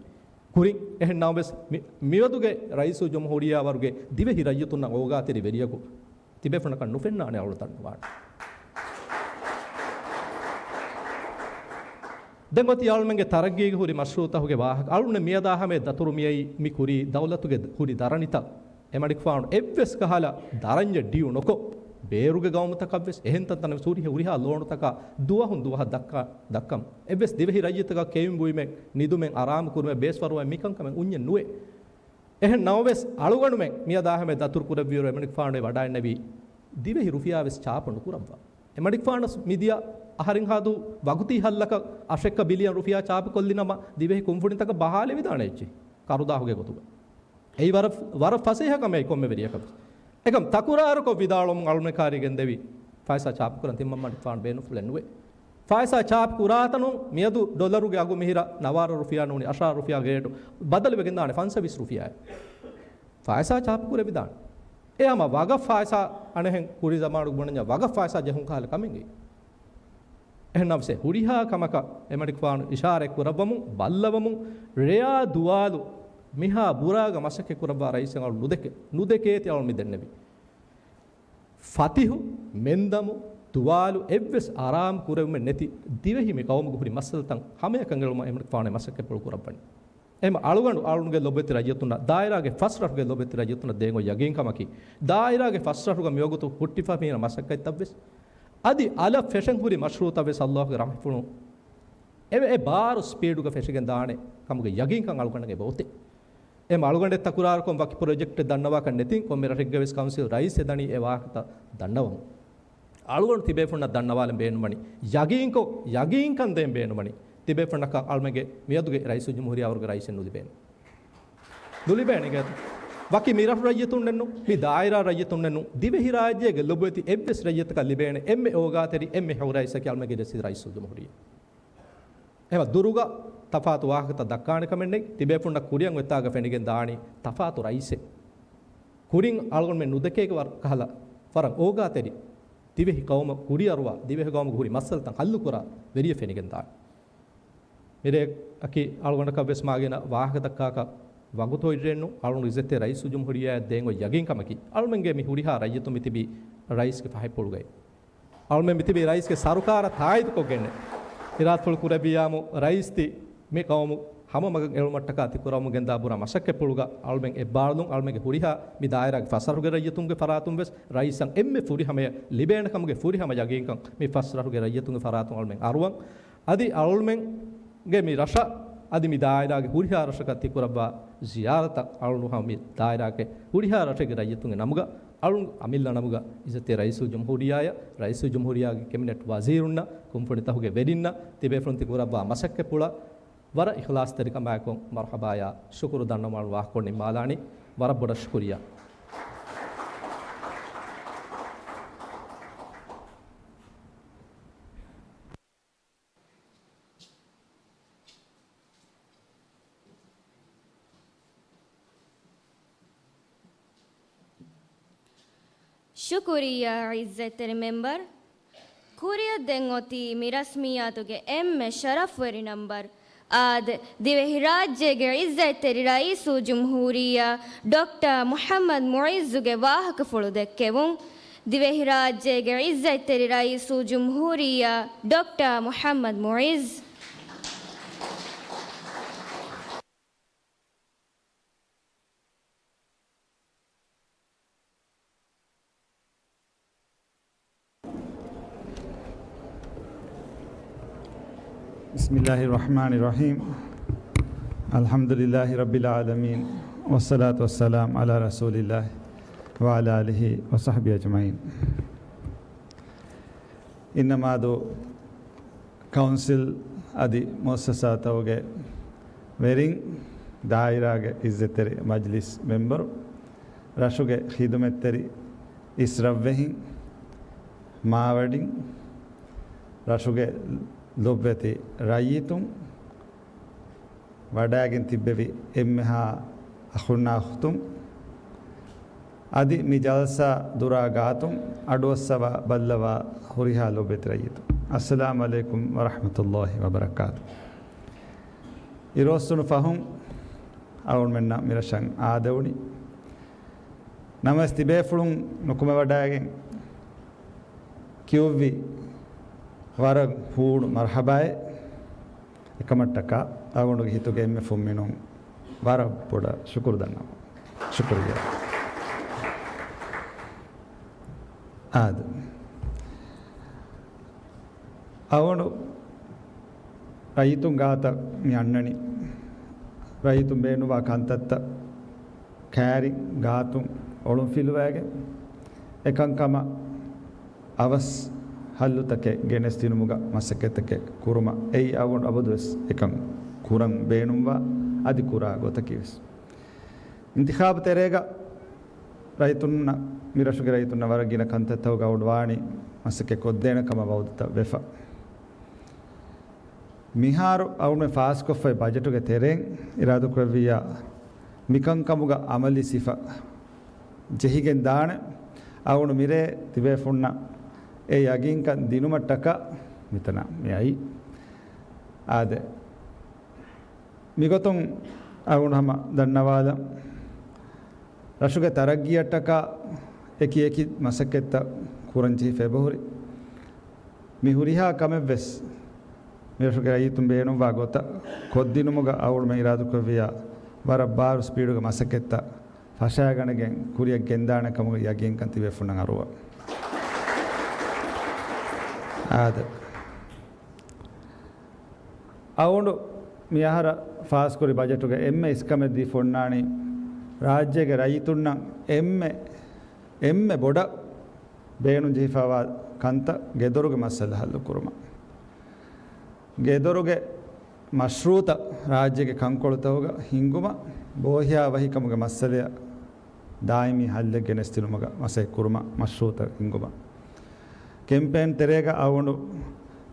ކުރިން. އެހެން ނަމަވެސް މި، މިވަދުގެ ރައީސުލްޖުމްހޫރިއްޔާ ވަރުގެ ދިވެހި ރައްޔިތުންނަށް އޯގާތެރި ވެރިޔަކު ތިބޭފުނަކަށް ނުފެންނާނެ އަޅު ދަންނަވާނެ. ދެން އޮތީ އަޅުމެންގެ ތަރައްގީގެ ހުރި މަޝްރޫޢުތަކުގެ ވާހަކަ. އަޅުން މިއަދާ ހަމަ ދަތުރު މިއައީ މި ކުރީ ދައުލަތުގެ ހުރި ދަރަނިތައް. އެމަނިކުފާނު އެއްވެސް ކަހަލަ ދަރަންޏެއް ޑިއު ނުކޮށް، ބޭރުގެ ގައުމުތަކަށްވެސް އެހެން ތަންތަނަށް ހުރި، ހުރިހާ ލޯނުތަކާ ދުވަހުން ދުވަހަށް ދައްކާ، ދައްކަން. އެއްވެސް ދިވެހި ރައްޔިތަކަށް ކެއުން ބުއިމެއް، ނިދުމެއް، އަރާމު ކުރުމެއް، ބޭސްފަރުވާ މިކަންކަމެއް އުންޏެއް ނުވޭ. އެހެން ނަމަވެސް، އަޅުގަނޑުމެން މިއަދާ ހަމަ ދަތުރު ކުރެއްވިއިރު އެމަނިކުފާނު ވަޑައިންނެވީ، ދިވެހި ރުފިޔާވެސް ޗާޕު ނުކުރައްވާ. އެމަނިކުފާނަސް މިދިޔަ އަހަރެއްހާދޫ ވަގުތީ ހައްލަކަށް އަށެއްކަ ބިލިއަން ރުފިޔާ ޗާޕުކޮށްލިނަމަ، ދިވެހި ކުންފުނިތަކަށް ބަހާލެވިދާނެ އެއްޗެއް ކަރުދާހުގެ ގޮތުގަ. އެއީ ވަރަށް، ވަރަށް ފަސޭހަ ކަމެއް ކޮންމެ ވެރިޔަކަށް. އެކަމް ތަކުރާރުކޮށް ވިދާޅުވަމުން އަޅުމެ ކާރި ގެންދެވި، ފައިސާ ޗާޕުކުރަން ތިން މަންމަނިކުފާނު ބޭނުންފުޅެއް ނުވޭ. ފައިސާ ޗާޕު ކުރާތަނުން މިއަދު ޑޮލަރުގެ އަގު މިހިރަ ނަވާރަ ރުފިޔާ ނޫނީ އަށާރަ ރުފިޔާގެ ރޭޓު ބަދަލުވެގެންދާނެ ފަންސަވީސް ރުފިޔާއެއް. ފައިސާ ޗާޕު ކުރެވިދާނެ. އެ ހަމަ ވަގަށް ފައިސާ އަނެހެން ކުރި ޒަމާނުގެ ބުނަންޏާ ވަގަށް ފައިސާ ޖެހުން ކަހަލަ ކަމެއްގެ. އެހެންނަމަސް އެ ހުރިހާ ކަމަކަށް އެމަނިކުފާނު އިޝާރަތް ކުރައްވަމުން ބައްލަވަމުން ރެޔާ ދުވާލު މިހާ ބުރާގަ މަސައްކަތް ކުރައްވާ ރައީސެއް އަޅު ނުދެކެ، ނުދެކޭތި އަޅު މި ދެންނެވި. ފަތިހު، މެންދަމު، ދުވާލު އެއްވެސް އަރާމް ކުރެވުމެއް ނެތި ދިވެހި މި ޤައުމުގެ ހުރި މައްސަލަތައް ހަމަޔަކަށް އެޅުމަށް އެމަނިކުފާނު މަސައްކަތްޕުޅު ކުރައްވަނީ. އެމަ އަޅުގަނޑު އަޅުގަނޑުގެ ލޮބުވެތި ރައްޔިތުންނަށް، ދާއިރާގެ ފަސް ރަށުގެ ލޮބުވެތި ރައްޔިތުންނަށް ދޭން އޮތް ޔަގީންކަމަކީ، ދާއިރާގެ ފަސް ރަށުގަ މިވަގުތު ހުއްޓިފަ މީނަ މަސައްކަތްތައްވެސް، އަދި އަލަށް ފެށެން ހުރި މަޝްރޫޢުތައްވެސް އައްލާހުގެ ރަޙްމަތްފުޅުން އެ، އެ ބާރު ސްޕީޑުގަ ފެށިގެން ދާނެ ކަމުގެ ޔަގީންކަން އަޅުގަނޑަށް އެބަ އޮތޭ. އެމަ އަޅުގަނޑެއް ތަކުރާރުކޮށް ވަކި ޕްރޮޖެކްޓެއް ދަންނަވާކަށް ނެތިން، ކޮންމެ ރަށެއްގެވެސް ކައުންސިލް ރައީސް އެދަނީ އެ ވާހަކަތައް ދަންނަވަމުން. އަޅުގަނޑު ތިބޭފުންނަށް ދަންނަވާލަން ބޭނުންވަނީ، ޔަގީންކޮށް، ޔަގީންކަން ދޭން ބޭނުންވަނީ، ތިބޭފުންނަކަށް އަޅުމެންގެ މިއަދުގެ ރައީސުލްޖުމްހޫރިއްޔާވަރުގެ ރައީސެއް ނުލިބޭނެ. ނުލިބޭނެ ގެ ވަކި މިރަށު ރައްޔިތުންނެއްނު، މި ދާއިރާ ރައްޔިތުންނެއްނު، ދިވެހިރާއްޖޭގެ ލޮބުވެތި އެއްވެސް ރައްޔިތަކަށް ލިބޭނެ އެންމެ އޯގާތެރި، އެންމެ ހެޔޮ ރައީސަކީ އަޅުމެންގެ ރައީސުލްޖުމްހޫރިއްޔާ. އެހެން ދުރުގަ ތަފާތު ވާހަކަތައް ދައްކާނެ ކަމެއް ނެތް. ތިބޭފުންނަށް ކުރިއަށް އޮތާގަ ފެނިގެން ދާނީ ތަފާތު ރައީސެއް. ކުރިން އަޅުގަނޑުމެން ނުދެކޭ ވަރަށް ކަހަލަ، ވަރަށް އޯގާތެރި، ދިވެހި ޤައުމަށް ކުރިއަރުވާ، ދިވެހި ޤައުމުގެ ހުރި މައްސަލަތައް ހައްލުކުރާ ވެރިއެއް ފެނިގެން ދާނީ. މިރޭ އަކީ އަޅުގަނޑަކަށް ވެސް މާގިނަ ވާހަކަ ދައްކާކަށް ވަގުތު އޮތްރެއްނު. އަޅުގަނޑު އިއްޒަތްތެރި ރައީސުލްޖުމްހޫރިއްޔާއަށް ދޭން އޮތް ޔަގީންކަމަކީ، އަޅުމެންގެ މި ހުރިހާ ރައްޔިތުން މި ތިބީ ރައީސްގެ ފަހަތްޕުޅުގައި. އަޅުމެން މިތިބީ ރައީސްގެ ސަރުކާރަށް ތާއީދުކޮށްގެންނެ. އިރާދަފުޅު ކުރެއްވިއްޔާމު ރައީސް ތި މި ޤައުމު ހަމަ މަގަށް އެޅުމަށްޓަކާ ތި ކުރަމުން ގެންދާ ބުރާ މަސައްކަތްޕުޅުގަ އަޅުމެން އެއްބާރުލުން، އަޅުމެންގެ ހުރިހާ މި ދާއިރާގެ ފަސް ރަށުގެ ރައްޔިތުންގެ ފަރާތުން ވެސް ރައީސަށް އެންމެ ފުރިހަމަޔަށް ލިބޭނެ ކަމުގެ ފުރިހަމަ ޔަގީންކަން މި ފަސް ރަށުގެ ރައްޔިތުންގެ ފަރާތުން އަޅުމެން އަރުވަން. އަދި އަޅުމެންގެ މި ރަށަށް އަދި މި ދާއިރާގެ ހުރިހާ ރަށަކަށް ތި ކުރައްވާ ޒިޔާރަތަށް އަޅުނު ހަމަ މި ދާއިރާގެ ހުރިހާ ރަށެއްގެ ރައްޔިތުންގެ ނަމުގަ އަޅުން އަމިއްލަ ނަމުގަ އިއްޒަތްތެރި ރައީސުލްޖުމްހޫރިއްޔާއަށް، ރައީސުލްޖުމްހޫރިއްޔާގެ ކެބިނެޓް ވަޒީރުންނަށް، ކުންފުނިތަކުގެ ވެރިންނަށް، ތިބޭފުޅުން ތި ކުރައްވާ މަސައްކަތްޕުޅަށް ވަރަށް އިޚްލާޞްތެރިކަމާއެކު މަރުޙަބާޔާ ޝުކުރު ދަންނަވަމުން ވާހަކަ ނިންމާލާނީ. ވަރަށް ބޮޑަށް ޝުކުރިއްޔާ. ޝުކުރިއްޔާ އިއްޒަތްތެރި މެމްބަރު. ކުރިއަށް ދެން އޮތީ މި ރަސްމިއްޔާތުގެ އެންމެ ޝަރަފްވެރި ނަމްބަރު އާދެ، ދިވެހިރާއްޖޭގެ އިއްޒަތްތެރި ރައީސުލްޖުމްހޫރިއްޔާ ޑޮކްޓަރ މުޙައްމަދު މުޢިއްޒުގެ ވާހަކަފުޅު ދެއްކެވުން. ދިވެހިރާއްޖޭގެ އިއްޒަތްތެރި ރައީސުލްޖުމްހޫރިއްޔާ ޑޮކްޓަރ މުޙައްމަދު މުޢިއްޒު. بسم الله الرحمن الرحيم. الحمد لله رب العالمين. والصلاة والسلام على رسول الله وعلى آله وصحبه أجمعين. އިންނަމާދު ކައުންސިލް އަދި މުއައްސަސާތަކުގެ ވެރިން، ދާއިރާގެ އިއްޒަތްތެރި މަޖްލިސް މެމްބަރު، ރަށުގެ ޚިދުމަތްތެރި އިސް ރަށްވެހިން، މާވަޑިން، ރަށުގެ ލޮބްވެތި ރައްޔިތުން، ވަޑައިގެން ތިއްބެވި އެންމެހާ އަޚުންނާ އުޚްތުން، އަދި މި ޖަލްސާ ދުރާ ގާތުން އަޑުއައްސަވާ ބައްލަވާ ހުރިހާ ލޮބްވެތި ރައްޔިތުން، އައްސަލާމު ޢަލައިކުމް ވަރަޙްމަތުﷲި ވަބަރަކާތު. އިރުއޮއްސުނު ފަހުން އަޅުގަނޑުމެންނަށް މިރަށަށް އާދެވުނީ. ނަމަވެސް ތިބޭފުޅުން ނުކުމެވަޑައިގެން ކިޔުއްވި ވަރަށް ހޫނު މަރްޙަބާއެއް. އެކަމަށްޓަކާ އަޅުގަނޑުގެ ހިތުގެ އެންމެ ފުންމިނުން ވަރަށް ބޮޑަށް ޝުކުރު ދަންނަވަން. ޝުކުރިއްޔާ. އާދެ. އަޅުގަނޑު ރައްޔިތުން ގާތަށް މި އަންނަނީ، ރައްޔިތުން ބޭނުންވާ ކަންތައްތައް ކައިރި ގާތުން އޮޅުންފިލުވައިގެން، އެކަންކަމަށް އަވަސް ހައްލުތަކެއް ގެނެސްދިނުމުގަ މަސައްކަތްތަކެއް ކުރުމަށް އެއީ އަޅުގަނޑު އަބަދުވެސް އެކަން ކުރަން ބޭނުންވާ އަދި ކުރާ ގޮތަކީވެސް. އިންތިޚާބު ތެރޭގަ ރައްޔިތުންނަށް، މިރަށުގެ ރައްޔިތުންނަށް ވަރަށް ގިނަ ކަންތައްތަކުގަ އަޅުގަނޑު ވާނީ މަސައްކަތް ކޮށްދޭނެ ކަމަށް ވައުދުތައް ވެފަ. މިހާރު އަޅުގަނޑުމެން ފާސްކޮށްފައި ބަޖެޓުގެ ތެރެއިން އިރާދަކުރެއްވިއްޔާ، މިކަންކަމުގަ އަމަލީ ސިފަ ޖެހިގެން ދާނެ. އަޅުގަނޑު މިރޭ ތިބޭފުންނަށް އެ ޔަގީންކަން ދިނުމަށްޓަކާ މިތަނަށް މި އައީ. އާދެ، މިގޮތުން އަޅުގަނޑު ހަމަ ދަންނަވާލަން. ރަށުގެ ތަރައްގީއަށްޓަކާ އެކި އެކި މަސައްކަތްތައް ކުރަން ޖެހިފަ އެބަހުރި. މި ހުރިހާ ކަމެއްވެސް މިރަށުގެ ރައްޔިތުން ބޭނުންވާ ގޮތަށް ކޮށްދިނުމުގަ އަޅުގަނޑުމެން އިރާދަކުރެއްވިއްޔާ، ވަރަށް ބާރު ސްޕީޑުގެ މަސައްކަތްތައް ފަށައިގަނެގެން ކުރިއަށް ގެންދާނެ ކަމުގެ ޔަގީންކަން ތިބޭފުންނަށް އަރުވަން. އާދެ. އަޅުގަނޑު މިއަހަރަށް ފާސްކުރި ބަޖެޓުގެ އެންމެ އިސްކަމެއް ދީފަ އޮންނާނީ، ރާއްޖޭގެ ރައްޔިތުންނަށް އެންމެ، އެންމެ ބޮޑަށް ބޭނުން ޖެހިފައިވާ ކަންތައް ގެދޮރުގެ މައްސަލަ ހައްލުކުރުމަށް. ގެދޮރުގެ މަޝްރޫއުތައް ރާއްޖޭގެ ކަންކޮޅުތަކުގަ ހިންގުމަށް، ބޯހިޔާވަހިކަމުގެ މައްސަލަޔަށް ދާއިމީ ހައްލެއް ގެނެސްދިނުމުގަ މަސައްކަތްކުރުމަށް، މަޝްރޫއުތައް ހިންގުމަށް. ކެމްޕޭން ތެރޭގަ އަޅުގަނޑު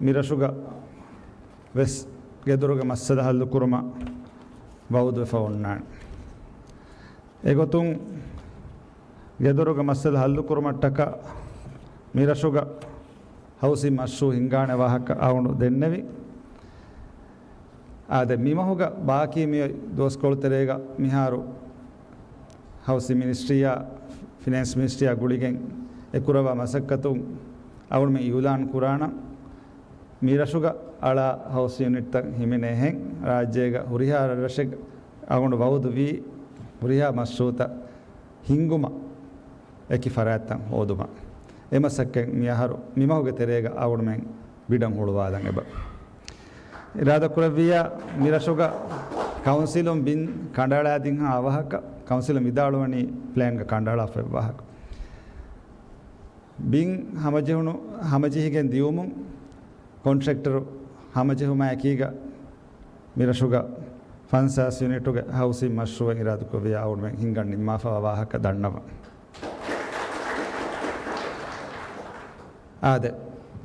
މިރަށުގަ ވެސް ގެދޮރުގެ މައްސަލަ ހައްލުކުރުމަށް ވައުދުވެފަ އޮންނާނެ. އެގޮތުން ގެދޮރުގެ މައްސަލަ ހައްލުކުރުމަށްޓަކާ މިރަށުގަ ހައުސިން މަޝްރޫއު ހިންގާނެ ވާހަކަ އަޅުގަނޑު ދެންނެވި. އާދެ، މިމަހުގަ ބާކީ މިއޮތް ދުވަސްކޮޅު ތެރޭގަ މިހާރު ހައުސިން މިނިސްޓްރީއާ ފިނޭންސް މިނިސްޓްރީއާ ގުޅިގެން އެކުރައްވާ މަސައްކަތުން އަޅުގަނޑުމެން އިއުލާން ކުރާނަން. މިރަށުގަ އަޅާ ހައުސް ޔުނިޓްތައް ހިމެނޭހެން ރާއްޖޭގަ ހުރިހާ ރަށްރަށެއް އަޅުގަނޑު ވައުދުވީ ހުރިހާ މަޝްރޫއުތައް ހިންގުމަށް އެކި ފަރާތްތައް ހޯދުމަށް. އެ މަސައްކަތް މިއަހަރު މިމަހުގެ ތެރޭގަ އަޅުގަނޑުމެން ބިޑަށް ހުޅުވާލަން އެބަ. އިރާދަކުރެއްވިއްޔާ، މިރަށުގަ ކައުންސިލުން ބިން ކަނޑައަޅާދިންހާ އަވަހަކަށް، ކައުންސިލުން ވިދާޅުވަނީ ޕްލޭންގަ ކަނޑައަޅާފައި ވާހަކަ. ބިން ހަމަޖެހުނު، ހަމަޖެހިގެން ދިއުމުން ކޮންޓްރެކްޓަރު ހަމަޖެހުމާއެކީގަ މިރަށުގަ ފަންސާސް ޔުނިޓުގެ ހައުސިން މަޝްރޫއެއް އިރާދަކުރެއްވިއްޔާ އަޅުގަނޑުމެން ހިންގަން ނިންމާފައިވާ ވާހަކަ ދަންނަވަން. އާދެ،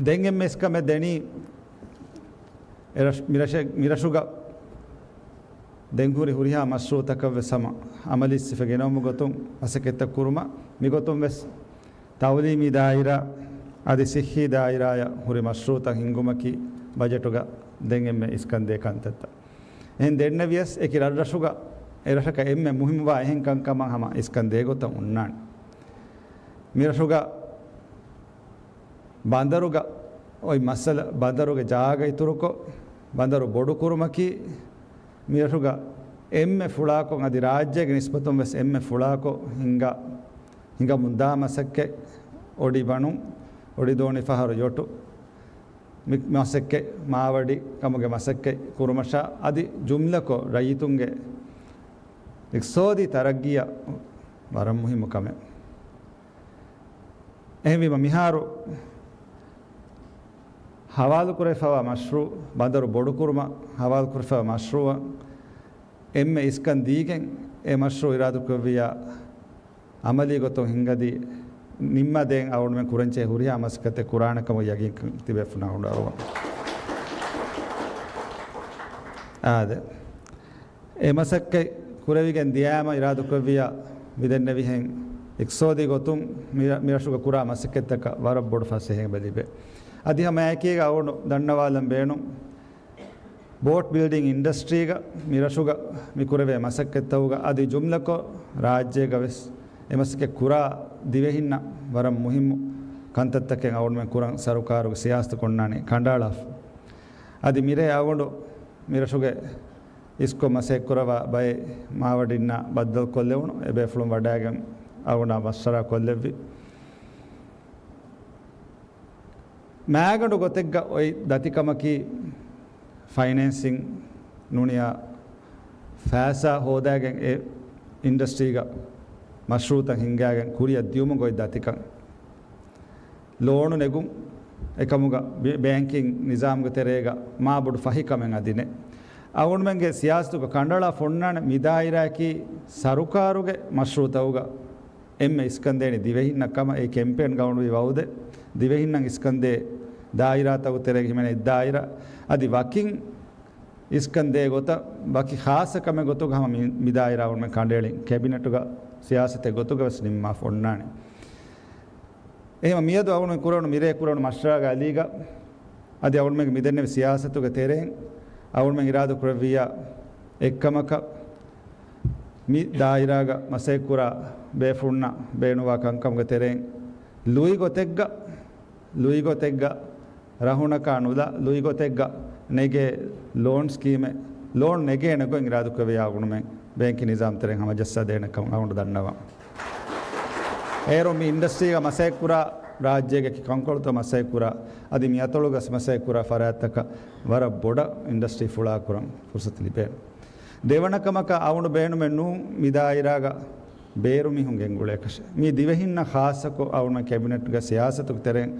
ދެން އެންމެ އިސްކަމެއް ދެނީ، އެރަށް-، މިރަށެ-، މިރަށުގަ ދެން ހުރި ހުރިހާ މަޝްރޫއުތަކަށް ވެސް ހަމަ އަމަލީ ސިފަ ގެނައުމުގެ ގޮތުން މަސައްކަތްތައް ކުރުމަށް. މިގޮތުން ވެސް ތައުލީމީ ދާއިރާ އަދި ސިއްހީ ދާއިރާއަށް ހުރި މަޝްރޫއުތައް ހިންގުމަކީ ބަޖެޓުގަ ދެން އެންމެ އިސްކަންދޭ ކަންތައްތައް. އެހެން ދެންނެވިޔަސް އެކި ރަށްރަށުގަ އެރަށަކަށް އެންމެ މުހިއްމުވާ އެހެން ކަންކަމަށް ހަމަ އިސްކަން ދޭގޮތަށް އޮންނާނެ. މިރަށުގަ ބަނދަރުގަ އޮތް މައްސަލަ، ބަނދަރުގެ ޖާގަ އިތުރުކޮށް، ބަނދަރު ބޮޑުކުރުމަކީ، މިރަށުގަ އެންމެ ފުޅާކޮށް އަދި ރާއްޖޭގެ ނިސްބަތުން ވެސް އެންމެ ފުޅާކޮށް ހިނގާ، ހިނގަމުންދާ މަސައްކަތް. އޮޑި ބަނުން، އޮޑި ދޯނި ފަހަރު ޔޮޓު މި މަސައްކަތް، މާވަޑި ކަމުގެ މަސައްކަތް ކުރުމަށާ އަދި ޖުމްލަކޮށް ރައްޔިތުންގެ އިޤްތިޞާދީ ތަރައްގީއަށް ވަރަށް މުހިއްމު ކަމެއް. އެހެންވީމަ، މިހާރު ހަވާލުކުރެފައިވާ މަޝްރޫއު، ބަނދަރު ބޮޑުކުރުމަށް ހަވާލުކުރެފައިވާ މަޝްރޫއަށް އެންމެ އިސްކަން ދީގެން، އެ މަޝްރޫއު އިރާދަކުރެއްވިއްޔާ، އަމަލީ ގޮތުން ހިންގަދީ، ނިންމާދޭން އަޅުގަނޑުމެން ކުރަންޖެހޭ ހުރިހާ މަސައްކަތެއް ކުރާނެ ކަމަށް ޔަގީންކަން ތިބޭފުޅުންނަށް އަޅުގަނޑު އަރުވަން. އާދެ. އެ މަސައްކަތް ކުރެވިގެން ދިޔާމަ އިރާދަކުރެއްވިއްޔާ މިދެންނެވިހެން އިޤްތިޞާދީ ގޮތުން މި-، މިރަށުގަ ކުރާ މަސައްކަތްތަކަށް ވަރަށް ބޮޑު ފަސޭހައެއް ލިބޭ. އަދި ހަމައެކީގަ އަޅުގަނޑު ދަންނަވާލަން ބޭނުން، ބޯޓް ބިލްޑިން އިންޑަސްޓްރީގަ މިރަށުގަ މިކުރެވޭ މަސައްކަތްތަކުގަ އަދި ޖުމްލަކޮށް ރާއްޖޭގަ ވެސް އެ މަސައްކަތް ކުރާ ދިވެހިންނަށް ވަރަށް މުހިއްމު ކަންތައްތަކެއް އަޅުގަނޑުމެން ކުރަން ސަރުކާރުގެ ސިޔާސަތު ކޮންނާނީ ކަނޑައަޅާފަ. އަދި މިރޭ އަޅުގަނޑު މިރަށުގެ އިސްކޮށް މަސައްކަތް ކުރައްވާ ބައެއް މާވަޑިންނާ ބައްދަލުކޮށްލެވުނު އެބޭފުޅުން ވަޑައިގެން އަޅުގަނޑާ މަޝްވަރާ ކޮށްލެއްވި. މާގަނޑު ގޮތެއްގަ އޮތް ދަތިކަމަކީ، ފައިނޭންސިން ނޫނިޔާ ފައިސާ ހޯދާގެން އެ އިންޑަސްޓްރީގަ މަޝްރޫއުތައް ހިންގާގެން ކުރިއަށް ދިޔުމުގަ އޮތް ދަތިކަން. ލޯނު ނެގުން އެކަމުގަ ބެ-، ބޭންކިން ނިޒާމުގެ ތެރޭގަ މާބޮޑު ފަހިކަމެއް އަދި ނެތް. އަޅުގަނޑުމެންގެ ސިޔާސަތުގަ ކަނޑައަޅާފަ އޮންނާނެ މި ދާއިރާއަކީ ސަރުކާރުގެ މަޝްރޫއުތަކުގަ އެންމެ އިސްކަންދޭނީ ދިވެހިންނަށް ކަމަށް. އެ ކެމްޕޭންގަ އަޅުގަނޑު ވައުދެއް ދިވެހިންނަށް އިސްކަންދޭ ދާއިރާތަކުގެ ތެރޭގަ ހިމެނޭ ދާއިރާ އަދި ވަކިން އިސްކަންދޭ ގޮތަށް ވަކި ޚާއްޞަ ކަމެއް ގޮތުގަ ހަމަ މި، މި ދާއިރާ އަޅުގަނޑުމެން ކަނޑައެޅިން ކެބިނެޓުގަ ސިޔާސަތެއް ގޮތުގަ ވެސް ނިންމާފަ އޮންނާނެ. އެހެންވީމަ މިއަދު އަޅުގަނޑުމެން ކުރެވުނު މިރޭ ކުރެވުނު މަޝްވަރާގެ އަލީގަ އަދި އަޅުގަނޑުމެންގެ މިދެންނެވި ސިޔާސަތުގެ ތެރެއިން އަޅުގަނޑުމެން އިރާދަކުރެއްވިއްޔާ އެއްކަމަކަށް މި ދާއިރާގަ މަސައްކަތްކުރާ ބޭފުޅުންނަށް ބޭނުންވާ ކަންކަމުގެ ތެރެއިން ލުއިގޮތެއްގަ، ލުއިގޮތެއްގަ ރަހުނަކާ ނުލާ، ލުއިގޮތެއްގަ ނެގޭ ލޯން ސްކީމެއް، ލޯން ނެގޭނެ ގޮތް އިރާދަކުރެއްވިއްޔާ އަޅުގަނޑުމެން ބޭންކިން ނިޒާމް ތެރެއިން ހަމަޖައްސާދޭނެ ކަމަށް އަޅުގަނޑު ދަންނަވަން. އޭރު މި އިންޑަސްޓްރީގަ މަސައްކަތްކުރާ، ރާއްޖޭގެ ކަންކޮޅުތައް މަސައްކަތްކުރާ، އަދި މި އަތޮޅުގަ މަސައްކަތްކުރާ ފަރާތްތަކަށް ވަރަށް ބޮޑަށް އިންޑަސްޓްރީ ފުޅާކުރަން ފުރުސަތު ލިބޭނެ. ދެވަނަ ކަމަކަށް އަޅުގަނޑު ބޭނުމެއް ނޫން މި ދާއިރާގަ ބޭރު މީހުން ގެންގުޅޭކަށެއް. މީ ދިވެހިންނަށް ޚާއްޞަކޮށް އަޅުގަނޑު ކެބިނެޓްގެ ސިޔާސަތުގެ ތެރެއިން،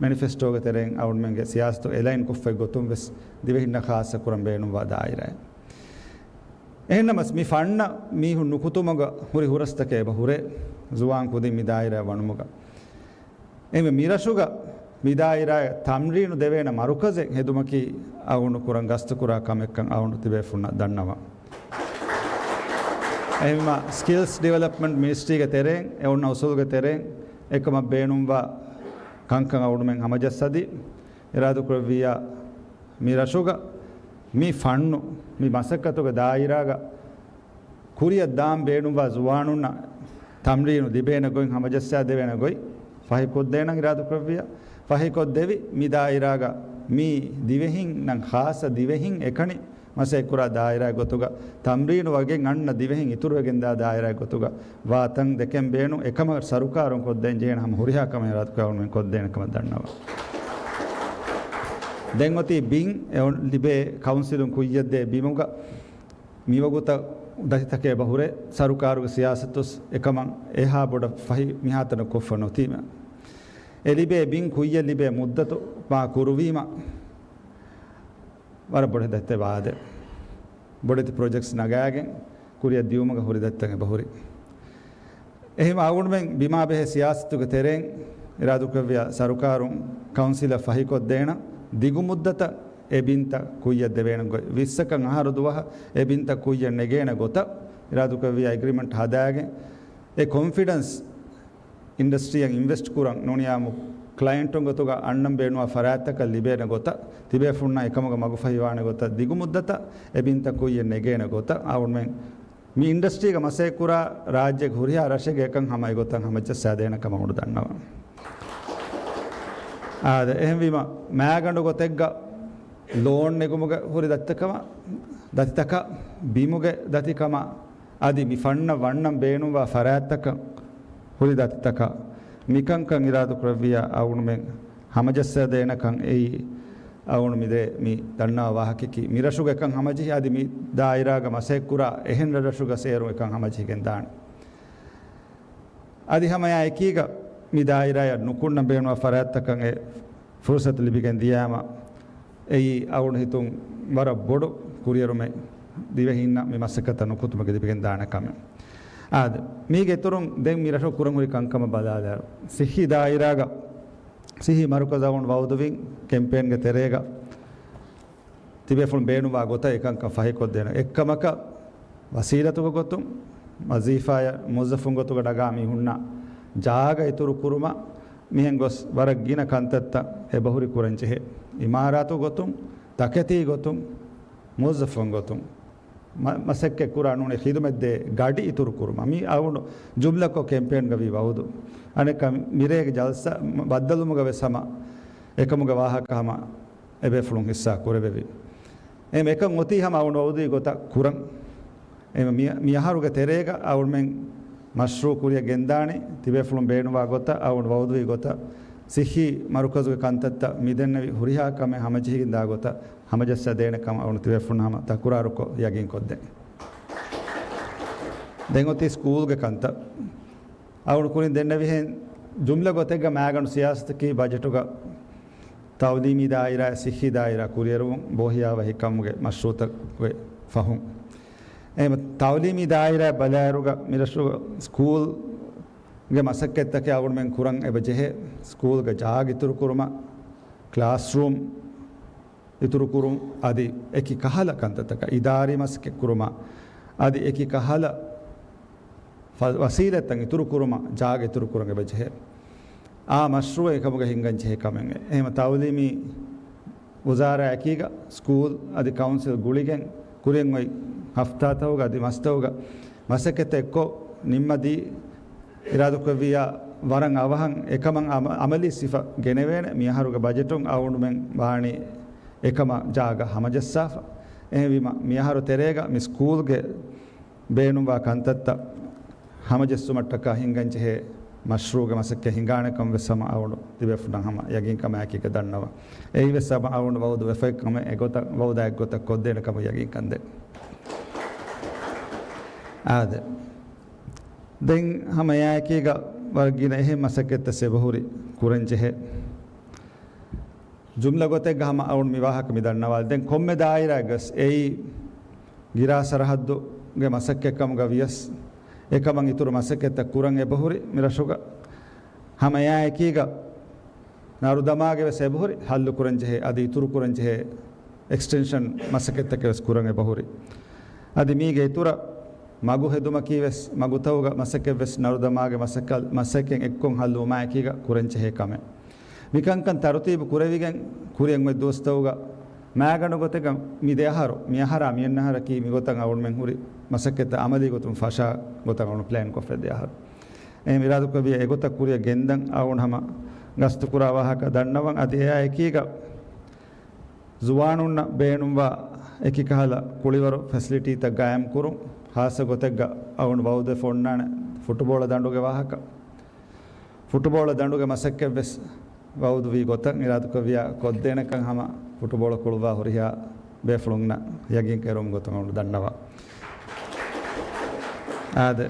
މެނިފެސްޓޯގެ ތެރެއިން އަޅުގަނޑުމެންގެ ސިޔާސަތު އެލައިން ކޮށްފައި ގޮތުން ވެސް ދިވެހިންނަށް ޚާއްޞަކުރަން ބޭނުންވާ ދާއިރާއެއް. އެހެންނަމަސް މި ފަންނަށް މީހުން ނުކުތުމުގަ ހުރި ހުރަސްތަކެއް އެބަ ހުރޭ، ޒުވާން ކުދިން މި ދާއިރާ ވަނުމުގަ. އެހެންވެ މިރަށުގަ މި ދާއިރާއަށް ތަމްރީނު ދެވޭނެ މަރުކަޒެއް ހެދުމަކީ އަޅުގަނޑު ކުރަން ގަސްތުކުރާ ކަމެއްކަން އަޅުގަނޑު ތިބޭފުޅުންނަށް ދަންނަވަން. އެހެންވީމަ ސްކިލްސް ޑިވެލޮޕްމަންޓް މިނިސްޓްރީގެ ތެރެއިން އެ އޮންނަ އުސޫލުގެ ތެރެއިން އެކަމަށް ބޭނުންވާ ކަންކަން އަޅުގަނޑުމެން ހަމަޖައްސަދީ، އިރާދަކުރެއްވިއްޔާ މި ރަށުގަ މި ފަންނު މި މަސައްކަތުގެ ދާއިރާގަ ކުރިއަށް ދާން ބޭނުންވާ ޒުވާނުންނަށް ތަމްރީނު ލިބޭނެ ގޮތް، ހަމަޖައްސާދެވޭނެ ގޮތް ފަހިކޮށްދޭނަން އިރާދަކުރެއްވިއްޔާ. ފަހިކޮށްދެވި މި ދާއިރާގަ މީ ދިވެހިންނަށް ޚާއްޞަ ދިވެހިން އެކަނި މަސައްކަތްކުރާ ދާއިރާއެއް ގޮތުގަ ތަމްރީނު ވަގެން އަންނަ ދިވެހިން އިތުރުވެގެންދާ ދާއިރާއެއް ގޮތުގަ ވާތަން ދެކެން ބޭނުން. އެކަމަށް ސަރުކާރުން ކޮށްދޭން ޖެހޭނެ ހަމަ ހުރިހާ ކަމެއް އިރާދަކުރެއްވިއްޔާ އަޅުގަނޑުމެން ކޮށްދޭނެ ކަމަށް ދަންނަވަން. ދެން އޮތީ ބިން އެ ލިބޭ ކައުންސިލުން ކުއްޔަށްދޭ ބިމުގަ މިވަގުތަށް ދަތިތަކެއް އެބަ ހުރޭ، ސަރުކާރުގެ ސިޔާސަތުވެސް އެކަމަށް އެހާ ބޮޑަށް ފަހި މިހާތަނަށް ކޮށްފަ ނުތީމަ. އެ ލިބޭ ބިން ކުއްޔަށް ލިބޭ މުއްދަތު މާ ކުރުވީމަ، ވަރަށް ބޮޑެތި ދަތިތައް ވާދެ. ބޮޑެތި ޕްރޮޖެކްޓްސް ނަގާގެން ކުރިއަށް ދިޔުމުގަ ހުރި ދަތިތައް އެބަ ހުރި. އެހެން އަޅުގަނޑުމެން ބިމާ ބެހޭ ސިޔާސަތުގެ ތެރެއިން އިރާދަކުރެއްވިއްޔާ ސަރުކާރުން ކައުންސިލަށް ފަހިކޮށްދޭނަން ދިގު މުއްދަތަށް އެ ބިންތައް ކުއްޔަށް ދެވޭނެ ގޮތް، ވިއްސަކަށް އަހަރު ދުވަހަށް އެ ބިންތައް ކުއްޔަށް ނެގޭނެ ގޮތަށް އިރާދަކުރެއްވިއްޔާ އެގްރިމެންޓް ހަދާގެން އެ ކޮންފިޑެންސް އިންޑަސްޓްރީއަށް އިންވެސްޓް ކުރަން ނޫނިޔާ ކްލައިންޓުން ގޮތުގަ އަންނަން ބޭނުންވާ ފަރާތްތަކަށް ލިބޭނެ ގޮތަށް، ތިބޭފުޅުންނަށް އެކަމުގަ މަގުފަހިވާނެ ގޮތަށް ދިގު މުއްދަތަށް އެ ބިންތައް ކުއްޔަށް ނެގޭނެ ގޮތަށް އަޅުގަނޑުމެން މި އިންޑަސްޓްރީގަ މަސައްކަތްކުރާ ރާއްޖޭގެ ހުރިހާ ރަށެއްގެ އެކަން ހަމަ އެގޮތަށް ހަމަޖައްސާދޭނެ ކަމަށް އަޅުގަނޑު ދަންނަވަން. އާދެ، އެހެންވީމަ މާގަނޑު ގޮތެއްގަ ލޯން ނެގުމުގެ ހުރި ދަތިތަކަމަށް، ދަތިތަކަށް، ބިމުގެ ދަތިކަމަށް، އަދި މި ފަންނަށް ވަންނަން ބޭނުންވާ ފަރާތްތަކަށް ހުރި ދަތިތަކަށް މިކަންކަން އިރާދަކުރެއްވިއްޔާ އަޅުގަނޑުމެން ހަމަޖައްސާދޭނެކަން އެއީ އަޅުގަނޑު މިދޭ މި ދަންނަވާ ވާހަކައަކީ މިރަށުގެ އެކަން ހަމަޖެހި އަދި މި ދާއިރާގަ މަސައްކަތްކުރާ އެހެން ރަށްރަށުގަ އޭރު އެކަން ހަމަޖެހިގެން ދާނެ. އަދި ހަމައާ އެކީގަ މި ދާއިރާއަށް ނުކުންނަން ބޭނުންވާ ފަރާތްތަކަށް އެ ފުރުސަތު ލިބިގެން ދިޔާމަ، އެއީ އަޅުގަނޑު ހިތުން ވަރަށް ބޮޑު ކުރިއެރުމެއް ދިވެހީންނަށް މި މަސައްކަތަށް ނުކުތުމަކީ ލިބިގެން ދާނެ ކަމެއް. އާދެ، މީގެ އިތުރުން ދެން މި ރަށު ކުރަން ހުރި ކަންކަމަށް ބަލާލާއިރު، ސިއްހީ ދާއިރާގަ ސިއްހީ މަރުކަޒު އަޅުގަނޑު ވައުދުވިން ކެމްޕޭންގެ ތެރޭގަ ތިބޭފުޅުން ބޭނުންވާ ގޮތަށް އެކަންކަން ފަހިކޮށްދޭނެ. އެއްކަމަކަށް ވަސީލަތުގެ ގޮތުން، ވަޒީފާއަށް މުވައްޒަފުން ގޮތުގަ ނަގާ މީހުންނަށް ޖާގަ އިތުރު ކުރުމަށް މިހެން ގޮސް ވަރަށް ގިނަ ކަންތައްތައް އެބަހުރި ކުރަން ޖެހޭ. އިމާރާތު ގޮތުން، ތަކެތީ ގޮތުން، މުވައްޒަފުން ގޮތުން މަ-، މަސައްކަތް ކުރާ ނޫނީ ޚިދުމަތްދޭ ގަޑި އިތުރު ކުރުމަށް. މީ އަޅުގަނޑު ޖުމްލަކޮށް ކެމްޕޭންގަ ވީ ވައުދު. އަނެއްކާ މިރޭގެ ޖަލްސާ ބައްދަލުވުމުގަ ވެސް ހަމަ އެކަމުގެ ވާހަކަ ހަމަ އެބޭފުޅުން ހިއްސާ ކުރެވެވި. އެހެން އެކަން އޮތީ ހަމަ އަޅުގަނޑު ވައުދުވި ގޮތަށް ކުރަން. އެހެން މި-، މި އަހަރުގެ ތެރޭގަ އަޅުގަނޑުމެން މަޝްރޫޢު ކުރިއަށް ގެންދާނީ، ތިބޭފުޅުން ބޭނުންވާ ގޮތަށް، އަޅުގަނޑު ވައުދުވި ގޮތަށް، ސިއްހީ މަރުކަޒުގެ ކަންތައްތައް މިދެންނެވި ހުރިހާ ކަމެއް ހަމަޖެހިގެން ދާ ގޮތަށް ހަމަޖައްސާ ދޭނެ ކަމަށް އަޅުގަނޑު ތިބޭފުޅުން ހަމަ ތަކުރާރުކޮށް ޔަގީންކޮށްދޭން. ދެން އޮތީ ސްކޫލްގެ ކަންތައް. އަޅުގަނޑު ކުރިން ދެންނެވިހެން، ޖުމްލަ ގޮތެއްގަ މާގަނޑު ސިޔާސަތަކީ ބަޖެޓުގަ ތައުލީމީ ދާއިރާ، ސިއްހީ ދާއިރާ ކުރިއެރުވުން ބޯހިޔާވަހި ކަމުގެ މަޝްރޫޢުތަކުގެ ފަހުން. އެހެން ތައުލީމީ ދާއިރާ ބަލާއިރުގަ މިރަށުގަ ސްކޫލްގެ މަސައްކަތްތަކެއް އަޅުގަނޑުމެން ކުރަން އެބަ ޖެހޭ. ސްކޫލްގެ ޖާގަ އިތުރު ކުރުމަށް، ކްލާސްރޫމް އިތުރުކުރުން، އަދި އެކި ކަހަލަ ކަންތައްތަކަށް އިދާރީ މަސައްކަތް ކުރުމަށް، އަދި އެކި ކަހަލަ ފަ-، ވަސީލަތްތައް އިތުރުކުރުމަށް ޖާގަ އިތުރުކުރަން އެބަޖެހޭ. އާ މަޝްރޫޢު އެކަމުގަ ހިންގަން ޖެހޭ ކަމެއް. އެހެން ތައުލީމީ ވުޒާރާއަކީގަ ސްކޫލް އަދި ކައުންސިލް ގުޅިގެން ކުރިއަށް އޮތް ހަފްތާތަކުގަ އަދި މަސްތަކުގަ މަސައްކަތްތައް އެއްކޮށް ނިންމަދީ، އިރާދަކުރެއްވިއްޔާ ވަރަށް އަވަހަށް އެކަމަށް އަމަ-، އަމަލީ ސިފަ ގެނެވޭނެ. މިއަހަރުގެ ބަޖެޓުން އަޅުގަނޑުމެން ވާނީ އެކަމަށް ޖާގަ ހަމަޖައްސާފަ. އެހެންވީމަ، މިއަހަރު ތެރޭގަ މި ސްކޫލްގެ ބޭނުންވާ ކަންތައްތައް ހަމަޖެއްސުމަށްޓަކާ ހިންގަންޖެހޭ މަޝްރޫޢުގެ މަސައްކަތް ހިނގާނެކަން ވެސް ހަމަ އަޅުގަނޑު ތިބޭފުޅުންނަށް ހަމަ ޔަގީންކަމާއެކީގަ ދަންނަވަން. އެއީވެސް ހަމަ އަޅުގަނޑު ވައުދު ވެފައި ކަމެއް އެގޮތަށް ވައުދާ އެއްގޮތަށް ކޮށްދޭނެ ކަމަށް ޔަގީންކަން ދޭން. އާދެ. ދެން ހަމަ އެއާއެކީގަ ވަރަށް ގިނަ އެހެން މަސައްކަތްތައް އެބަހުރި ކުރަންޖެހޭ. ޖުމްލަ ގޮތެއްގަ ހަމަ އަޅުގަނޑު މި ވާހަކަ މި ދަންނަވާލި. ދެން ކޮންމެ ދާއިރާއެއްގަސް އެއީ ގިރާ ސަރަހައްދުގެ މަސައްކަތްކަމުގަ ވިޔަސް، އެކަމަށް އިތުރު މަސައްކަތްތައް ކުރަން އެބަހުރި މިރަށުގަ. ހަމަ އެއާއެކީގަ ނަރުދަމާގެ ވެސް އެބަހުރި ހައްލު ކުރަންޖެހޭ، އަދި އިތުރު ކުރަންޖެހޭ އެކްސްޓެންޝަން މަސައްކަތްތަކެއް ވެސް ކުރަން އެބަހުރި. އަދި މީގެ އިތުރަށް މަގު ހެދުމަކީ ވެސް މަގުތަކުގަ މަސައްކަތް ވެސް ނަރުދަމާގެ މަސައްކަ-، މަސައްކަތް އެއްކޮށް ހައްލުވުމާއެކީގަ ކުރަންޖެހޭ ކަމެއް. މިކަންކަން ތަރުތީބު ކުރެވިގެން ކުރިއަށް އޮތް ދުވަސްތަކުގަ މާގަނޑު ގޮތެއްގަ މި ދެ އަހަރު، މި އަހަރާ މި އަންނަ އަހަރަކީ މިގޮތަށް އަޅުގަނޑުމެން ހުރި މަސައްކަތްތައް އަމަލީ ގޮތުން ފަށާ ގޮތަށް އަޅުގަނޑު ޕްލޭން ކޮށްފަ ދެ އަހަރު. އެހެން އިރާދަކުރެއްވިއްޔާ އެގޮތަށް ކުރިއަށް ގެންދަން އަޅުގަނޑު ހަމަ ގަސްތުކުރާ ވާހަކަ ދަންނަވަން. އަދި އެއާ އެކީގަ ޒުވާނުންނަށް ބޭނުންވާ އެކި ކަހަލަ ކުޅިވަރު ފެސިލިޓީތައް ގާއިމްކުރުން، ޚާއްޞަ ގޮތެއްގަ އަޅުގަނޑު ވައުދުވެފަ އޮންނާނެ ފުޓުބޯޅަ ދަނޑުގެ ވާހަކަ. ފުޓުބޯޅަ ދަނޑުގެ މަސައްކަތްވެސް ވައުދުވީ ގޮތަށް އިރާދަކުރެއްވިއްޔާ ކޮށްދޭނެކަން ހަމަ ފުޓުބޯޅަ ކުޅުއްވާ ހުރިހާ ބޭފުޅުންނަށް ޔަގީން ކެރުވުމުގެ ގޮތުން އަޅުގަނޑު ދަންނަވަން. އާދެ،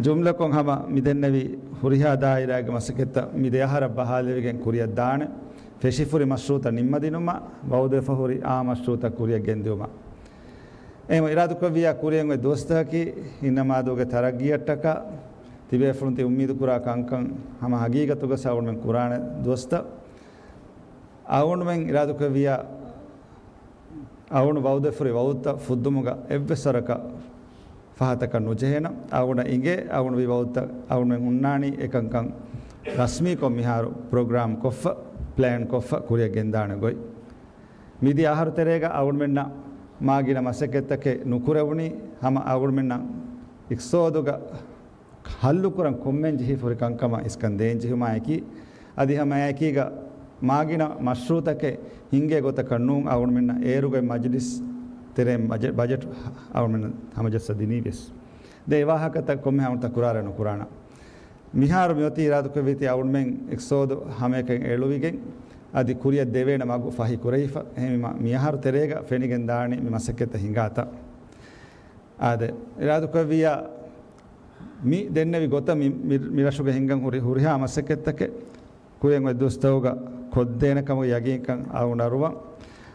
ޖުމްލަކޮށް ހަމަ މިދެންނެވި ހުރިހާ ދާއިރާގެ މަސައްކަތްތައް މި ދެ އަހަރަށް ބަހާލެވިގެން ކުރިއަށް ދާނެ. ފެށިފުރި މަޝްރޫޢުތައް ނިންމަދިނުމަށް ވައުދުވެފަ ހުރި އާ މަޝްރޫޢުތައް ކުރިއަށް ގެންދިއުމަށް. އެހެން އިރާދަކުރެއްވިއްޔާ ކުރިއަށް އޮތް ދުވަސްތަކަކީ ހިންނަމާދޫގެ ތަރައްގީއަށްޓަކާ ތިބޭފުޅުން ތި އުއްމީދުކުރާ ކަންކަން ހަމަ ހަގީގަތުގަ އަޅުގަނޑުމެން ކުރާނެ ދުވަސްތައް. އަޅުގަނޑުމެން އިރާދަކުރެއްވިއްޔާ އަޅުގަނޑު ވައުދުވެފަ ހުރި ވައުދުތައް ފުއްދުމުގަ އެއްވެސް ވަރަކަށް ފަހަތަކަށް ނުޖެހޭނަމަ، އަޅުގަނޑަށް އިނގޭ އަޅުގަނޑު ވީ ވައުދުތައް އަޅުގަނޑުމެން ހުންނާނީ އެކަންކަން ރަސްމީކޮށް މިހާރު ޕްރޮގްރާމް ކޮށްފަ، ޕްލޭން ކޮށްފަ ކުރިއަށް ގެންދާނެ ގޮތް. މިދިޔަ އަހަރު ތެރޭގަ އަޅުގަނޑުމެންނަށް މާގިނަ މަސައްކަތްތަކެއް ނުކުރެވުނީ ހަމަ އަޅުގަނޑުމެންނަށް އިޤްތިޞާދުގަ ހައްލުކުރަން ކޮންމެން ޖެހިފަ ހުރި ކަންކަމަށް އިސްކަން ދޭން ޖެހުމާއެކީ، އަދި ހަމައެކީގަ މާގިނަ މަޝްރޫޢުތަކެއް ހިންގޭ ގޮތަކަށް ނޫން އަޅުގަނޑުމެންނަށް އޭރުގައި މަޖިލިސް ތެރެއިން ބަޖެ-، ބަޖެޓް އަޅުގަނޑުމެންނަށް ހަމަޖައްސަ ދިނީ ވެސް. ދެން އެ ވާހަކަތައް ކޮންމެ ހަމަ ތަކުރާރެއް ނުކުރާނަ. މިހާރު މިއޮތީ އިރާދަކުރެއްވީތީ އަޅުގަނޑުމެން އިޤްތިޞާދު ހަމައެކަން އެޅުވިގެން އަދި ކުރިއަށް ދެވޭނެ މަގު ފަހި ކުރެވިފަ. އެހެންވީމަ މިއަހަރު ތެރޭގަ ފެނިގެން ދާނީ މި މަސައްކަތްތައް ހިނގާތަން. އާދެ، އިރާދަކުރެއްވިއްޔާ މި ދެންނެވި ގޮތަށް މި، މި، މި ރަށުގަ ހިނގަން ހުރި ހުރިހާ މަސައްކަތްތަކެއް ކުރިއަށް އޮތް ދުވަސްތަކުގަ ކޮށްދޭނެ ކަމުގެ ޔަގީންކަން އަޅުގަނޑު އަރުވަން.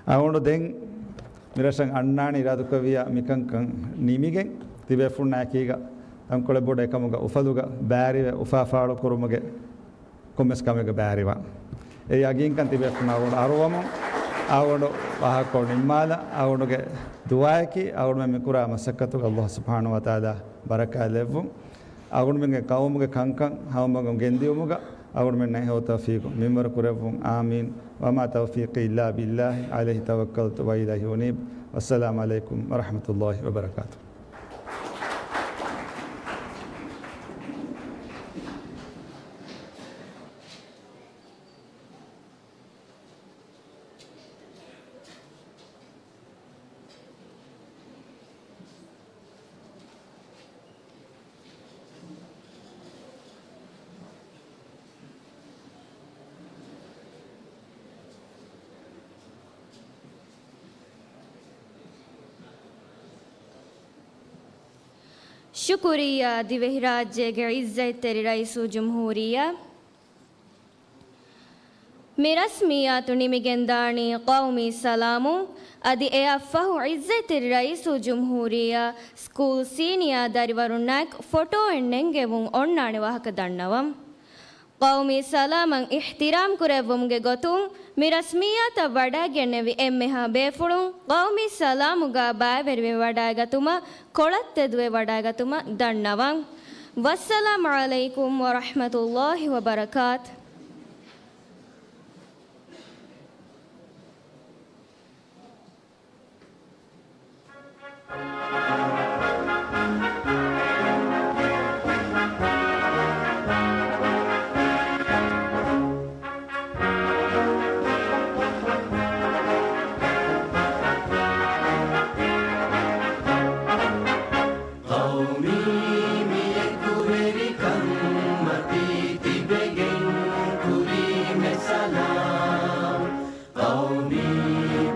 އަޅުގަނޑު ދެން މި ރަށަށް އަންނާނީ އިރާދަކުރެއްވިއްޔާ މިކަންކަން ނިމިގެން ތިބޭފުޅުންނާއެކީގަ ތަންކޮޅެއް ބޮޑު އެކަމުގަ އުފަލުގަ ބާރިވެ އުފާ ފާޅުކުރުމުގެ ކޮންމެސް ކަމެއްގަ ބާރިވާ. އެއީ އަގީންކަން ތިބޭފުޅުން އަޅުގަނޑު އަރުވަމުން، އަޅުގަނޑު ވާހަކަކޮޅު ނިންމާލަން، އަޅުގަނޑުގެ ދުޢާއަކީ އަޅުގަނޑުމެން މިކުރާ މަސައްކަތުގަ ﷲ ސުބްޙާނަހޫ ވަތަޢާލާ ބަރަކާތް ލެއްވުން. އަޅުގަނޑުމެންގެ ޤައުމުގެ ކަންކަން ހަމައަށް ގެންދިޔުމުގަ އަޅުގަނޑުމެންނަށް ހެޔޮ ތައުފީޤު މިންވަރު ކުރެއްވުން. އާމީން. وما توفيقي إلا بالله عليه توكلت وإليه أنيب. والسلام عليكم ورحمة الله وبركاته. ޝުކުރިއްޔާ ދިވެހިރާއްޖޭގެ ޢިއްޒަތްތެރި ރައީސުލްޖުމްހޫރިއްޔާ. މި ރަސްމިއްޔާތު ނިމިގެންދާނީ ޤައުމީ ސަލާމުން، އަދި އެއަށްފަހު ޢިއްޒަތްތެރި ރައީސުލްޖުމްހޫރިއްޔާ ސްކޫލް ސީނިއާ ދަރިވަރުންނާއެކު ފޮޓޯއެއް ނެންގެވުން އޮންނާނެ ވާހަކަ ދަންނަވަން. ޤައުމީ ސަލާމަށް އިޙްތިރާމް ކުރެއްވުމުގެ ގޮތުން މި ރަސްމިއްޔާތަށް ވަޑައިގެންނެވި އެންމެހާ ބޭފުޅުން ޤައުމީ ސަލާމުގަ ބައިވެރިވެވަޑައިގަތުމަށް ކޮޅަށް ތެދުވެވަޑައިގަތުމަށް ދަންނަވަން. ވައްސަލާމު ޢަލައިކުމް ވަރަޙްމަތުﷲި ވަބަރަކާތު. ޤައުމީ މި އެކުވެރިކަން މަތީ ތިބެގެން ކުރީމެ ސަލާމް. ޤައުމީ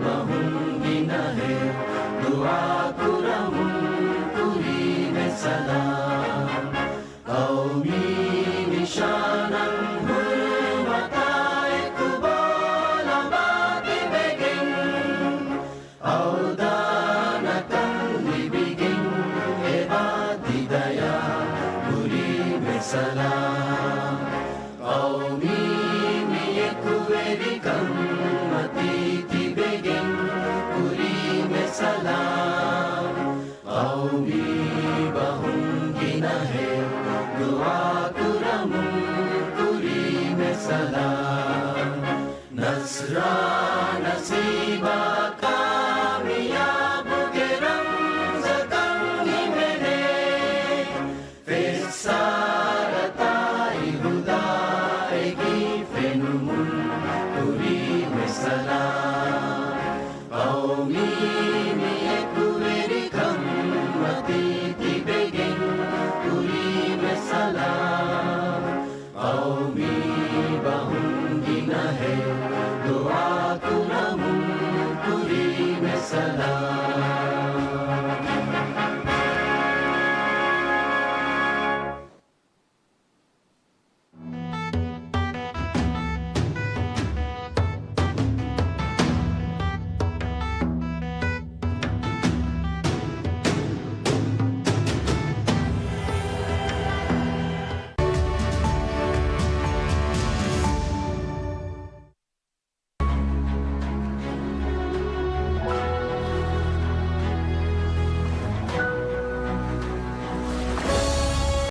ބަހުން ގިނަހެއް ދުޢާ ކުރަމުން ކުރީމެ ސަލާމް. ޤައުމީ ނިޝާނަށް ހުރުމަތާ އެކު ބޯ ލަބާ ތިބެގެން، އަވަދާނަކަން ލިބިގެން އެބާ ތިދަޔާ ކުރީމެ ސަލާމް. ޤައުމީ މި އެކުވެރިކަން މަތީ ތިބެގެން ކުރީމެ ސަލާމް. ޤައުމީ ބަހުން ގިނަހެއް ދުޢާ ކުރަމުން ކުރީމެ ސަލާމް. ނަޞްރާ